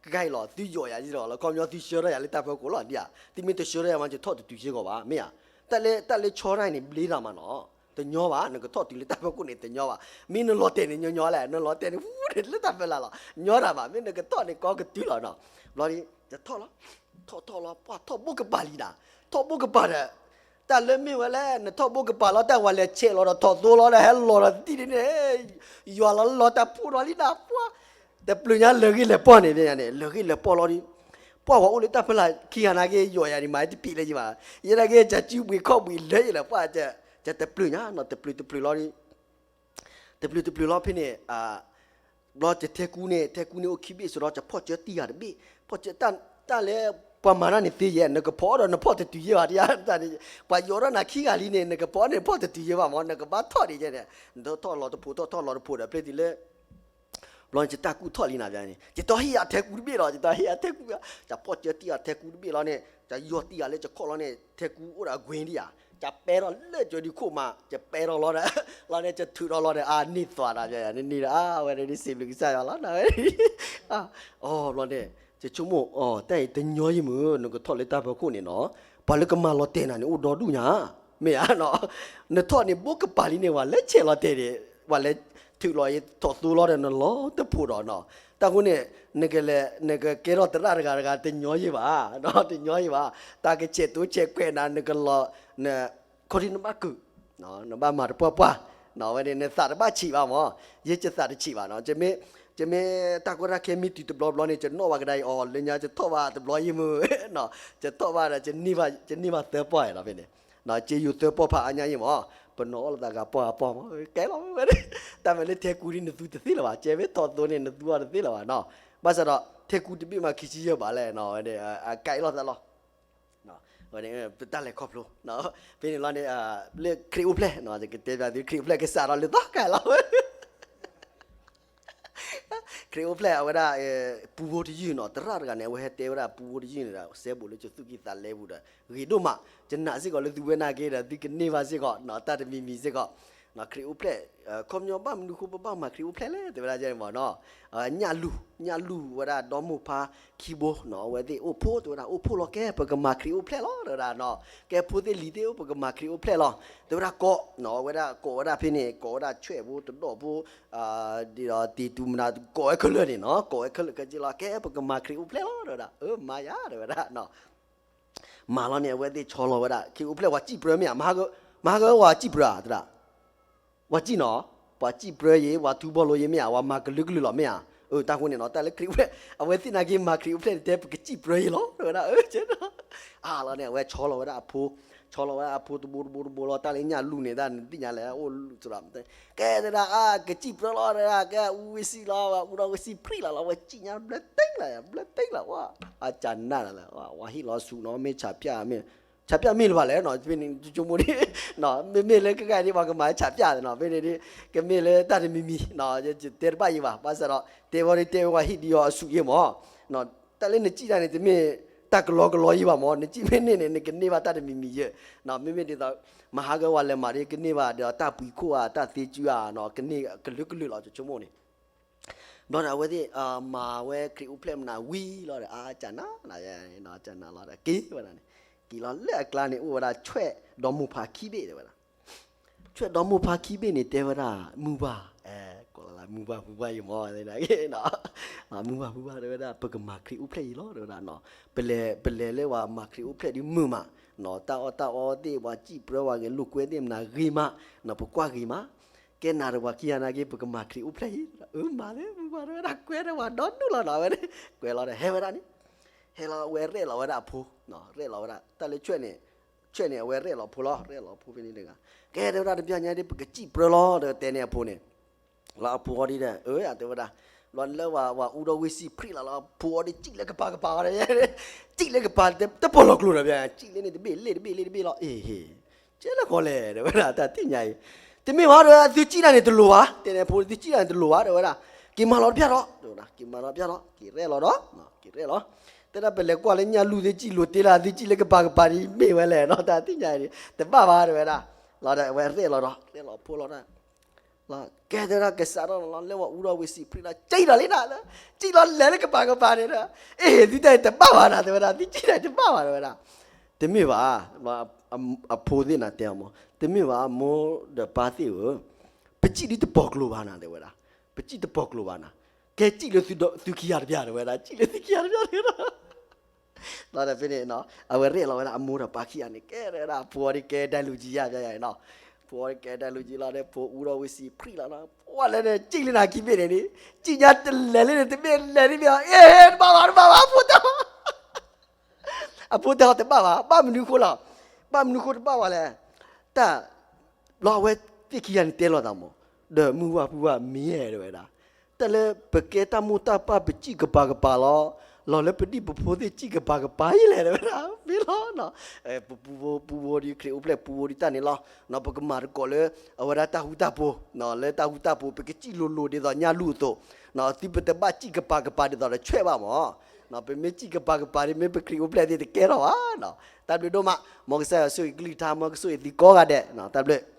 ခဲခါအံၤလီၤ သုယိးယၤဒ်သိးလီၤ, ခီပညီသုဆှၢထီၣ်ယၤလၢတၢ်ဖီခိၣ်လီၤဒ်ဧါ, သုမ့ၢ်တဆှၢထီၣ်ယၤမး ယထီၣ်တတုၤစ့ၢ်ကီးဘၣ် မ့ၢ်ဧါ, တၢ်လၢ တၢ်လၢဆီတၢ်အံၤန့ၣ် ဘျ့တၢ်မးနီၤ, တညီဘၣ်, နကထီၣ်တုၤလၢတၢ်ဖီခိၣ်န့ၣ် တညီဘၣ်, မ့ၢ်နလီၤတဲာ်န့ၣ်ညီညီလဲၣ်, နလီၤတဲာ်န့ၣ် ဝူန့ၣ်လၢတၢ်ဖီလာ်လီၤ, ညီတၢ်ဘၣ်, မ့ၢ်နကထီၣ်န့ၣ် ကီကတုၤလီၤနီၤ, ဘျီဒီး ယထီၣ်လီၤ, ထီၣ်ထီၣ်လီၤ ပှၤထီၣ်ဘိကပၤလံနီၤ, ထီၣ်ဘိကပၤဒီး တၢ်လၢမ့ၢ်ဝဲလဲၣ် နထီၣ်ဘိကပၤလီၤ တၢ်ဝဲလဲၤဆဲးလီၤဒီးထီၣ်သိလီၤဒီး ဟဲလီၤဒီးတံၢ်န့ၣ် ယွၤလီၤလီၤတၢ်ဖိဒီးလံနီၤ, ပှၤ တပျုၤညါလၢာ်ဂ့ၢ်လၢာ်ပီၢ်န့ၣ် ဖဲညါန့ၣ် လၢာ်ဂ့ၢ်လၢာ်ပီၢ်လီၤဒီး ပှၤဝဲအိၣ်လၢတၢ်ဖီလာ်ခံဂၤနာ်က့ ယိးယၤန့ၣ် မၤတပံာ်လၢယဘၣ်, ယဲဒၣ်က့ ကစူးဘှံးခီၣ်ဘှံးလၢယလဲၣ် ပှၤ ယတပျုၤညါနီၤ, တပျုၤတပျုၤလီၤဒီး တပျုၤတပျုၤလီၤဖဲန့ၣ် ဘျီယထဲကူန့ၣ် ထဲကူန့ၣ်အိၣ်ခံဘ့ၣ်စ့ၢ်ဒီး ယဖီၣ်ကၢတံၢ်ဂၤတဘ့ၣ်, ဖီၣ်ကၢ တၢ်လၢ ပှၤမၤတၢ်န့ၣ်သ့ယဲၢ် နကဖီၣ်ဒီးနဖီၣ်တတုၤယဲၢ်ဘၣ်, တၢ်န့ၣ် ပှၤယိးထီၣ်နၤခံဂၤလံန့ၣ် နကဖီၣ်န့ၣ်ဖီၣ်တတုၤယဲၢ်ဘၣ်မး နကဘၣ်ထီၣ်ဒံးယဲၢ်န့ၣ်, နထီၣ်လီၤတဖိး ထီၣ်ထီၣ်လီၤတဖိးဒီး ဖဲတုၤလၢ ဘျီန့ၣ် ယတၢ်ကူၣ်ထီၣ်လံနၤဘၣ်န့ၣ် ယတဟ့ၣ်ယၤထဲကူတဘ့ၣ်လီၤ, ယတဟ့ၣ်ယၤထဲကူ, ယပီၢ်ကၢတံၢ်ယၤထဲကူတဘ့ၣ်လီၤန့ၣ် ယယီၢ်တံၢ်ယၤလၢယခီၣ်လီၤန့ၣ် ထဲကူအိၣ်ဒီးအကွ့ဒံးဧါ, ယပဲထီၣ်လၢကၠီဒံခိၣ်မး ယပဲထီၣ်လီၤဒီး လီၤန့ၣ် ယထုးထီၣ်လီၤဒီး အန့ၢ်သွးနၤဘၣ်န့ၣ်ဒီး အဝဲဒၣ်စံးဘျုးကစၢ်ယွၤလီၤနၤဝဲ အီၤဘျီန့ၣ် ယဆိကမိၣ်အီၤ တၢ်အံၤတညီယံၤမုၢ် နကထီၣ်လၢတၢ်ဖီခိၣ်န့ၣ်နီၤ, ပှၤလၢကမၤလီၤတဲာ်နၤန့ၣ် အိၣ်ဒီဒူၣ်ညါ, မ့ၢ်ဧါနီၤ, နထီၣ်န့ၣ် ဘိးကပၤလံန့ၣ် ပှၤလဲၤဆဲးလီၤတဲာ်န့ၣ် ပှၤလဲၤထုးလီၤအံၤထီၣ်သိလီၤဒီး နလီၤတဖိးဒီးနီၤ, တၢ်ဃိန့ၣ် နကလဲၤ နကကဲထီၣ်သရၣ်တဂၤတဂၤ တညီယံၤဘၣ်, တညီယံၤဘၣ်, တၢ်ကဆဲးတိဆဲးကွဲးနၤ နကလီၤ န ခီဒံနဘၣ်ကုာ်, နဘၣ်မၤတပှၢ်ပှၢ်, ဝဲန့ၣ် နသးတဘၣ်ဆံးဘၣ်မၢ်, ယဲယသးတဆံးဘၣ်နီၤ, ယမ့ၢ်တၢ်ကီတၢ်ခဲမ့ၢ်တုၤတဘျီဘျီန့ၣ် ယနီၣ်ဘၣ်ကဒါအံၤအီၤ လၢညါယထီၣ်ဘၣ်တဘျီယံၤမုၢ်, ယထီၣ်ဘၣ်ဒီး ယန့ၢ်ဘၣ်သၢပီၢ်နီၤဖဲန့ၣ်, က့ယိၤသၢပီၢ်ဖးအါညါယံၤမၢ်, ပနီၣ်အီၣ်လီၤသးဂၤပီၢ်ဂၤပီၢ်မၢ်, ကဲလီၤဝဲ, တၢ်မၤလၢထဲကူဒ်နသူတသ့လၢၤဘၣ်, ကဲမ့ၢ်ထီၣ်သိန့ၣ် နသူအီၤတသ့လၢၤဘၣ်နီၤ, ဘၣ်ဆၣ်ဒီး ထဲကူတဘ့ၣ်မးခံဆံယဲၢ်ဘၣ်လဲၣ်နီၤ, ဝဲန့ၣ် အကဲလီၤသးလီၤ ဝဲန့ၣ် ပတၢ်လဲၤခီဖျိ, ဖဲန့ၣ်လီၤန့ၣ် လၢခရံာ်အိၣ်ဖျဲၣ်, ယကတဲဘၣ်သု ခရံာ်အိၣ်ဖျဲၣ်ကစးထီၣ်လၢသီခါလီၤဝဲ, ခရံာ်အိၣ်ဖျဲၣ်အဝဲဒၣ် ပူဖိတယုၢ်နီၤ, သရၣ်တဂၤန့ၣ် အဝဲဟဲတဲဝဲဒၣ်ပူဖိတယုၢ်န့ၣ်ဒီး စဲဘူးလၢယသူၣ်ကံၢ်သးလဲပူၤဒီး ဂ့ၤဒိၣ်မး, ယနာ်စ့ၢ်ကီးလၢသုဝဲနာ်က့ဒီး သုကန့ၢ်ဘၣ်စ့ၢ်ကီး တၢ်တမံၤမံၤစ့ၢ်ကီး, ခရံာ်အိၣ်ဖျဲၣ်, ခီပညီဘၣ်မနုၤဃိပဘၣ်မၤခရံာ်အိၣ်ဖျဲၣ်လဲၣ် တဲဝဲဒၣ်ယဲန့ၣ်မၢ်နီၤ, ညၣ်လူၢ်, ညၣ်လူၢ်ဝဲဒၣ်ဒီမိၢ်ဖါခံဘိနီၤ, အဝဲသ့ၣ်အိၣ်ဖှိၣ် တဲဝဲဒၣ် အိၣ်ဖှိၣ်လီၤ ကဲပကမၤခရံာ်အိၣ်ဖျဲၣ်လီၤ တဲဝဲဒၣ်နီၤ, ကဲဖိသ့ၣ်လံၤသ့ၣ်အိၣ် ပကမၤခရံာ်အိၣ်ဖျဲၣ်လီၤ, တဲဝဲဒၣ်ကိး, အဝဲဒၣ်ကိးဝဲဒၣ်ဖဲန့ၣ် ကိးဝဲဒၣ်ဆွဲၣ်ဖိတဒီၣ်ဖိ ဒီးတံၤတူမနၤ ကိးဝဲခဲလၢာ်န့ၣ်နီၤ, ကိးဝဲခဲလၢာ်ခဲဆ့လီၤ ကဲပကမၤခရံာ်အိၣ်ဖျဲၣ်လီၤ တဲဝဲဒၣ်, အၢ မၤယၤ တဲဝဲဒၣ်နီၤ မၤလီၤန့ၣ် အဝဲသ့ၣ်ဆီလီၤဝဲဒၣ် ခရံာ်အိၣ်ဖျဲၣ် ပှၤစံၣ်ပြၢမ့ၢ်ဧါ, မဟါကဝဲစံၣ်ပြၢဧါ တဲဒၣ်, ပှၤစံၣ်နီၤ, ပှၤစံၣ်ပြၢယ့ၤ ပှၤထူဘီလိၤယ့ၤမ့ၢ်ဧါ, ပှၤမၤကလုာ်ကလုာ်လီၤမ့ၢ်ဧါ, အၢ တၢ်ဃိန့ၣ်နီၤ တၢ်လၢခရံာ်အိၣ်ဖျဲၣ် အဝဲသ့ၣ်နာ်က့မၤခရံာ်အိၣ်ဖျဲၣ်န့ၣ် တဲပကစံၣ်ပြၢယ့ၤလီၤ တဲဝဲဒၣ်, အၢ အါလီၤန့ၣ် အဝဲဆီလီၤဝဲဒၣ်အဖိ, ဆီလီၤဝဲဒၣ်အဖိတဘိတဘိတဘိလီၤ, တၢ်လၢညၣ်လူၢ်န့ၣ် တၢ်နသ့ၣ်ညါလဲၣ် အိၣ်စရီ ကဲတဲဒၣ် အါ ကစံၣ်ပြၢလီၤ တဲဒၣ် ကဲအူဝဲစံၣ်လီၤ အူဒီးဝဲစံၣ်ဖျံးလီၤလီၤ ဝဲစံၣ်ညါဘျၢတ့ၢ်လီၤ ဘျၢတ့ၢ်လီၤ အကနၣ်လီၤလဲၣ် ဝဲဟ့ၣ်လီၤဆူနီၤ မ့ၢ်ဆၣ်ပၠၣ်မ့ၢ်, ဆၣ်ပၠၣ်မ့ၢ်လၢၤဘၣ်လဲၣ်နီၤ ဖဲန့ၣ် ဆိကမိၣ်န့ၣ်, မ့မ့ၢ်လၢကဂၤန့ၣ် ပှၤကမၤဆၣ်ပၠၣ်နီၤ ဖဲန့ၣ်ဒ် ကမ့ၢ်လၢတၢ်တမံၤမံၤနီၤ ယတဲတဘၣ်ယံၤဘၣ် ဘၣ်ဆၣ်ဒီး တဲဝဲဒ်တဲဝဲ ပှၤဟ့ၣ်ဒ်အီၤအစူၢ်အ့ၣ်မၢ် တၢ်လၢနစံၣ်တၢ်န့ၣ် တမ့ၢ်တၢ်ကလီကလီယံၤဘၣ်မၢ်, နစံၣ်မ့ၢ်န့ၢ်န့ၣ် နကန့ၢ်ဘၣ်တၢ်တမံၤမံၤယဲၢ်, မ့မ့ၢ်ဒ်သိး မဟါကဝၤလဲၤမၤဒ်ကန့ၢ်ဘၣ်ဒီးတၢ်ပှံၤခိၣ်ဧါ တၢ်သ့စုဧါနီၤ ကန့ၢ်ကလုာ်ကလုာ်လီၤ ဆိကမိၣ်န့ၣ်, ဘျီဒီးအဝဲသ့ၣ် မၤဝဲခရံာ်အိၣ်ဖျဲၣ်မနုၤဝံၤလီၤဒီး အကနၣ် ကနၣ်လီၤဒီးက့ၤဝဲဒၣ်န့ၣ်, က့ၤလီၤလၢအကျါန့ၣ် အိၣ်ဝဲဒၣ်ဆွဲၣ်ဒီမိၢ်ဖါခံဘ့ၣ်တဲဝဲဒၣ် ဆွဲၣ်ဒီမိၢ်ဖါခံဘ့ၣ်န့ၣ် တဲဝဲဒၣ် မုၢ်ဘၣ်, ကိးလၢမုၢ်ဘၣ်ဖုဘၣ်ယံၤမၢ်, မုၢ်ဘၣ်ဖုဘၣ်တဲဝဲဒၣ် ပကမၤခရံာ်အိၣ်ဖျဲၣ်အံၤလီၤ တဲဝဲဒၣ်, ပလဲၤ ပလဲၤလၢပှၤမၤခရံာ်အိၣ်ဖျဲၣ်ဒ်မုာ်မး, တၢ်အီၣ်တၢ်အီသ့ၣ် ပှၤစံၣ်ပြၢပှၤဂဲၤလိာ်ကွဲသ့ၣ်မနၤဂ့ၤမး, ပကွၢ်ဂ့ၤမး, ကဲနၤဒီးပှၤခံဂၤနာ်က့ ပကမၤခရံာ်အိၣ်ဖျဲၣ်အံၤ, အၢ မၤလၢမုၢ်ဘၣ်တဲဝဲဒၣ် ကွဲးဒီးပှၤဒီနုၢ်လီၤနီၤ ဝဲန့ၣ်, ကွဲးလီၤဒီးဟဲဝဲဒၣ်န့ၣ် ဟဲလီၤအဝဲရဲၣ်လီၤဝဲဒၣ်အဖိ, ရဲၣ်လီၤဝဲဒၣ် တၢ်လၢဆွဲၣ်န့ၣ်, ဆွဲၣ်န့ၣ် အဝဲရဲၣ်လီၤဖိလီၤ ရဲၣ်လီၤဖိဖဲန့ၣ်တဂၤ, ကဲတဲဝဲဒၣ်တဘျီညါဒ် ပကစံၣ်ပြၢလီၤ တဲန့ၣ်အဖိန့ၣ်, လီၤအဖိအီၤဒ်ဒီး အၢ တဲဝဲဒၣ်, လီၤလၢပှၤအူဒီးဝ့ၢ်စံၣ်ဖျံးလီၤလီၤ အဖိအီၤဒ် စံၣ်လၢကပၤကပၤဝဲဒၣ်, စံၣ်လၢကပၤတပီၢ်လီၤကျိၤဒီး စံၣ်လၢန့ၣ်တဘ့ၣ်လ့ၣ်တဘ့ၣ်လ့ၣ်တဘ့ၣ်လီၤ အ့ၣ် ကဲလၢဃီလဲၣ် တဲဝဲဒၣ် တၢ်သ့ၣ်ညါအံၤ, တမ့ၢ်ဘၣ်တဲဝဲဒၣ် သုစံၣ်တၢ်န့ၣ်တလိၤဘၣ် တဲန့ၣ်အဖိ သုစံၣ်တၢ်န့ၣ်တလိၤဘၣ် တဲဝဲဒၣ်, က့ၤမၤလီၤတပျၢ်ဒီး တဲဝဲဒၣ် က့ၤမၤလီၤတပျၢ်ဒီး က့ၤရဲၣ်လီၤဒီး, က့ၤရဲၣ်လီၤ, တဲဒၣ်ပလဲၤကွၢ်လၢညၣ်လူၢ်သ့ၣ် စံၣ်လိၤတ့ၢ်လၢသုစံၣ်လၢကပၤကပၤဒ်မ့ၢ်ဝဲလဲၣ်နီၤ တၢ်သ့ၣ်ညါအံၤ တဘၣ်ဘၣ်တဲဝဲဒၣ်, လီၤဒီးအဝဲရဲၣ်လီၤဒီး ရဲၣ်လီၤဖိလီၤဒီး လီၤ ကဲတဲဝဲဒၣ် ကစးထီၣ်လီၤ လၢပှၤအူဒီးဝ့ၢ်စံၣ်ဖျံးဒီး စံၣ်လီၤလံနၤ, စံၣ်လီၤလဲၤလၢကပၤကပၤန့ၣ်ဒီး, အ့ၣ် သုတၢ်အံၤတဘၣ်ဘၣ်နၤ တဲဝဲဒၣ် သုစံၣ်တၢ်အံၤတဘၣ်ဘၣ် တဲဝဲဒၣ်, တမ့ၢ်ဘၣ်, အဖိသ့ၣ်နၤတဲအီၤမၢ်, တမ့ၢ်ဘၣ် မိၢ်ဒီးပၢ်သ့ၣ်ဧၢ, ပစံၣ်ဒ်တပီၢ်ကျိၤဘၣ်နၤ တဲဝဲဒၣ်, ပစံၣ်တပီၢ်ကျိၤဘၣ်နၤ, ကဲစံၣ်လၢသုခံဂၤတပျၢ် တဲဝဲဒၣ် စံၣ်လၢသုခံဂၤတပျၢ် တဲဝဲဒၣ် လီၤဒီးဖဲန့ၣ်နီၤ အဝဲရဲၣ်လီၤဝဲဒၣ်အမိၢ်ဒီးပၢ်ခံဂၤန့ၣ် ကဲတဲဝဲဒၣ် အဖိအီၤဒ်ကဲဒၣ်လူၤကံယါယါယါနီၤ, ဖိအီၤဒ်ကဲဒၣ်လူၤကံလီၤဒီး ဖိအူဒီးဝ့ၢ်စံၣ်ဖျံးလီၤနီၤ, ပှၤလဲၣ်န့ၣ် စံၣ်လၢနၤခံဘ့ၣ်န့ၣ်န့ၣ်, စံၣ်ညါတလဲၤလၢန့ၣ် တဘ့ၣ်လဲၤလၢဘ့ၣ်အီၤ အ့ၣ် တဘၣ်ဘၣ် တဘၣ်ဘၣ် အဖိတၢ် အဖိတၢ်အီၤတဘၣ်ဘၣ် ဘၣ်မနုၤဃိလီၤ, ဘၣ်မနုၤဃိတဘၣ်ဘၣ်လဲၣ်, တၢ် ဘျီအဝဲသ့ၣ်ခံဂၤန့ၣ်တဲလိာ်သးမၢ်, ဒီးမုၢ်ဝၢ်ဖုဝၢ်မ့ၢ်တဲဝဲဒၣ်, တၢ်လၢပကဲတၢ်မိၢ်တၢ်ပၢ်ပစံၣ်ကပၤကပၤလီၤ, လီၤလၢပဒံၣ်ပဖိသ့ၣ် စံၣ်ကပၤကပၤယလဲၣ် တဲဝဲဒၣ် မ့ၢ်လီၤ. ပပူဖိပူဖိဒီး ခရံာ်အိၣ်ဖျဲၣ်ပူဖိဒီးတၢ်န့ၣ်လီၤ. ပကမၤသကိးလၢ အဝဲဒၣ်တၢ်ဃူတၢ်ဖိး, လၢတၢ်ဃူတၢ်ဖိး ပကစံၣ်လိၤလိၤဒ်သိးညၣ်လူၢ်အသိး, သုပတဘၣ်စံၣ်ကပၤကပၤဒ်သိးဒီးဆွဲၣ်ဘၣ်မၢ်. ပမ့ၢ်စံၣ်ကပၤကပၤဒီး မ့ၢ်ပခရံာ်အိၣ်ဖျဲၣ်သ့ၣ်တကဲထီၣ်ဘၣ်. တၢ်ဘျုးဒိၣ်မး, မ်ကစၢ်ယွၤဆိၣ်ဂ့ၤကလုၢ်ကထါ မ်ကဆိၣ်ဂ့ၤသုကိးဂၤဒဲး, တၢ်ဘျုး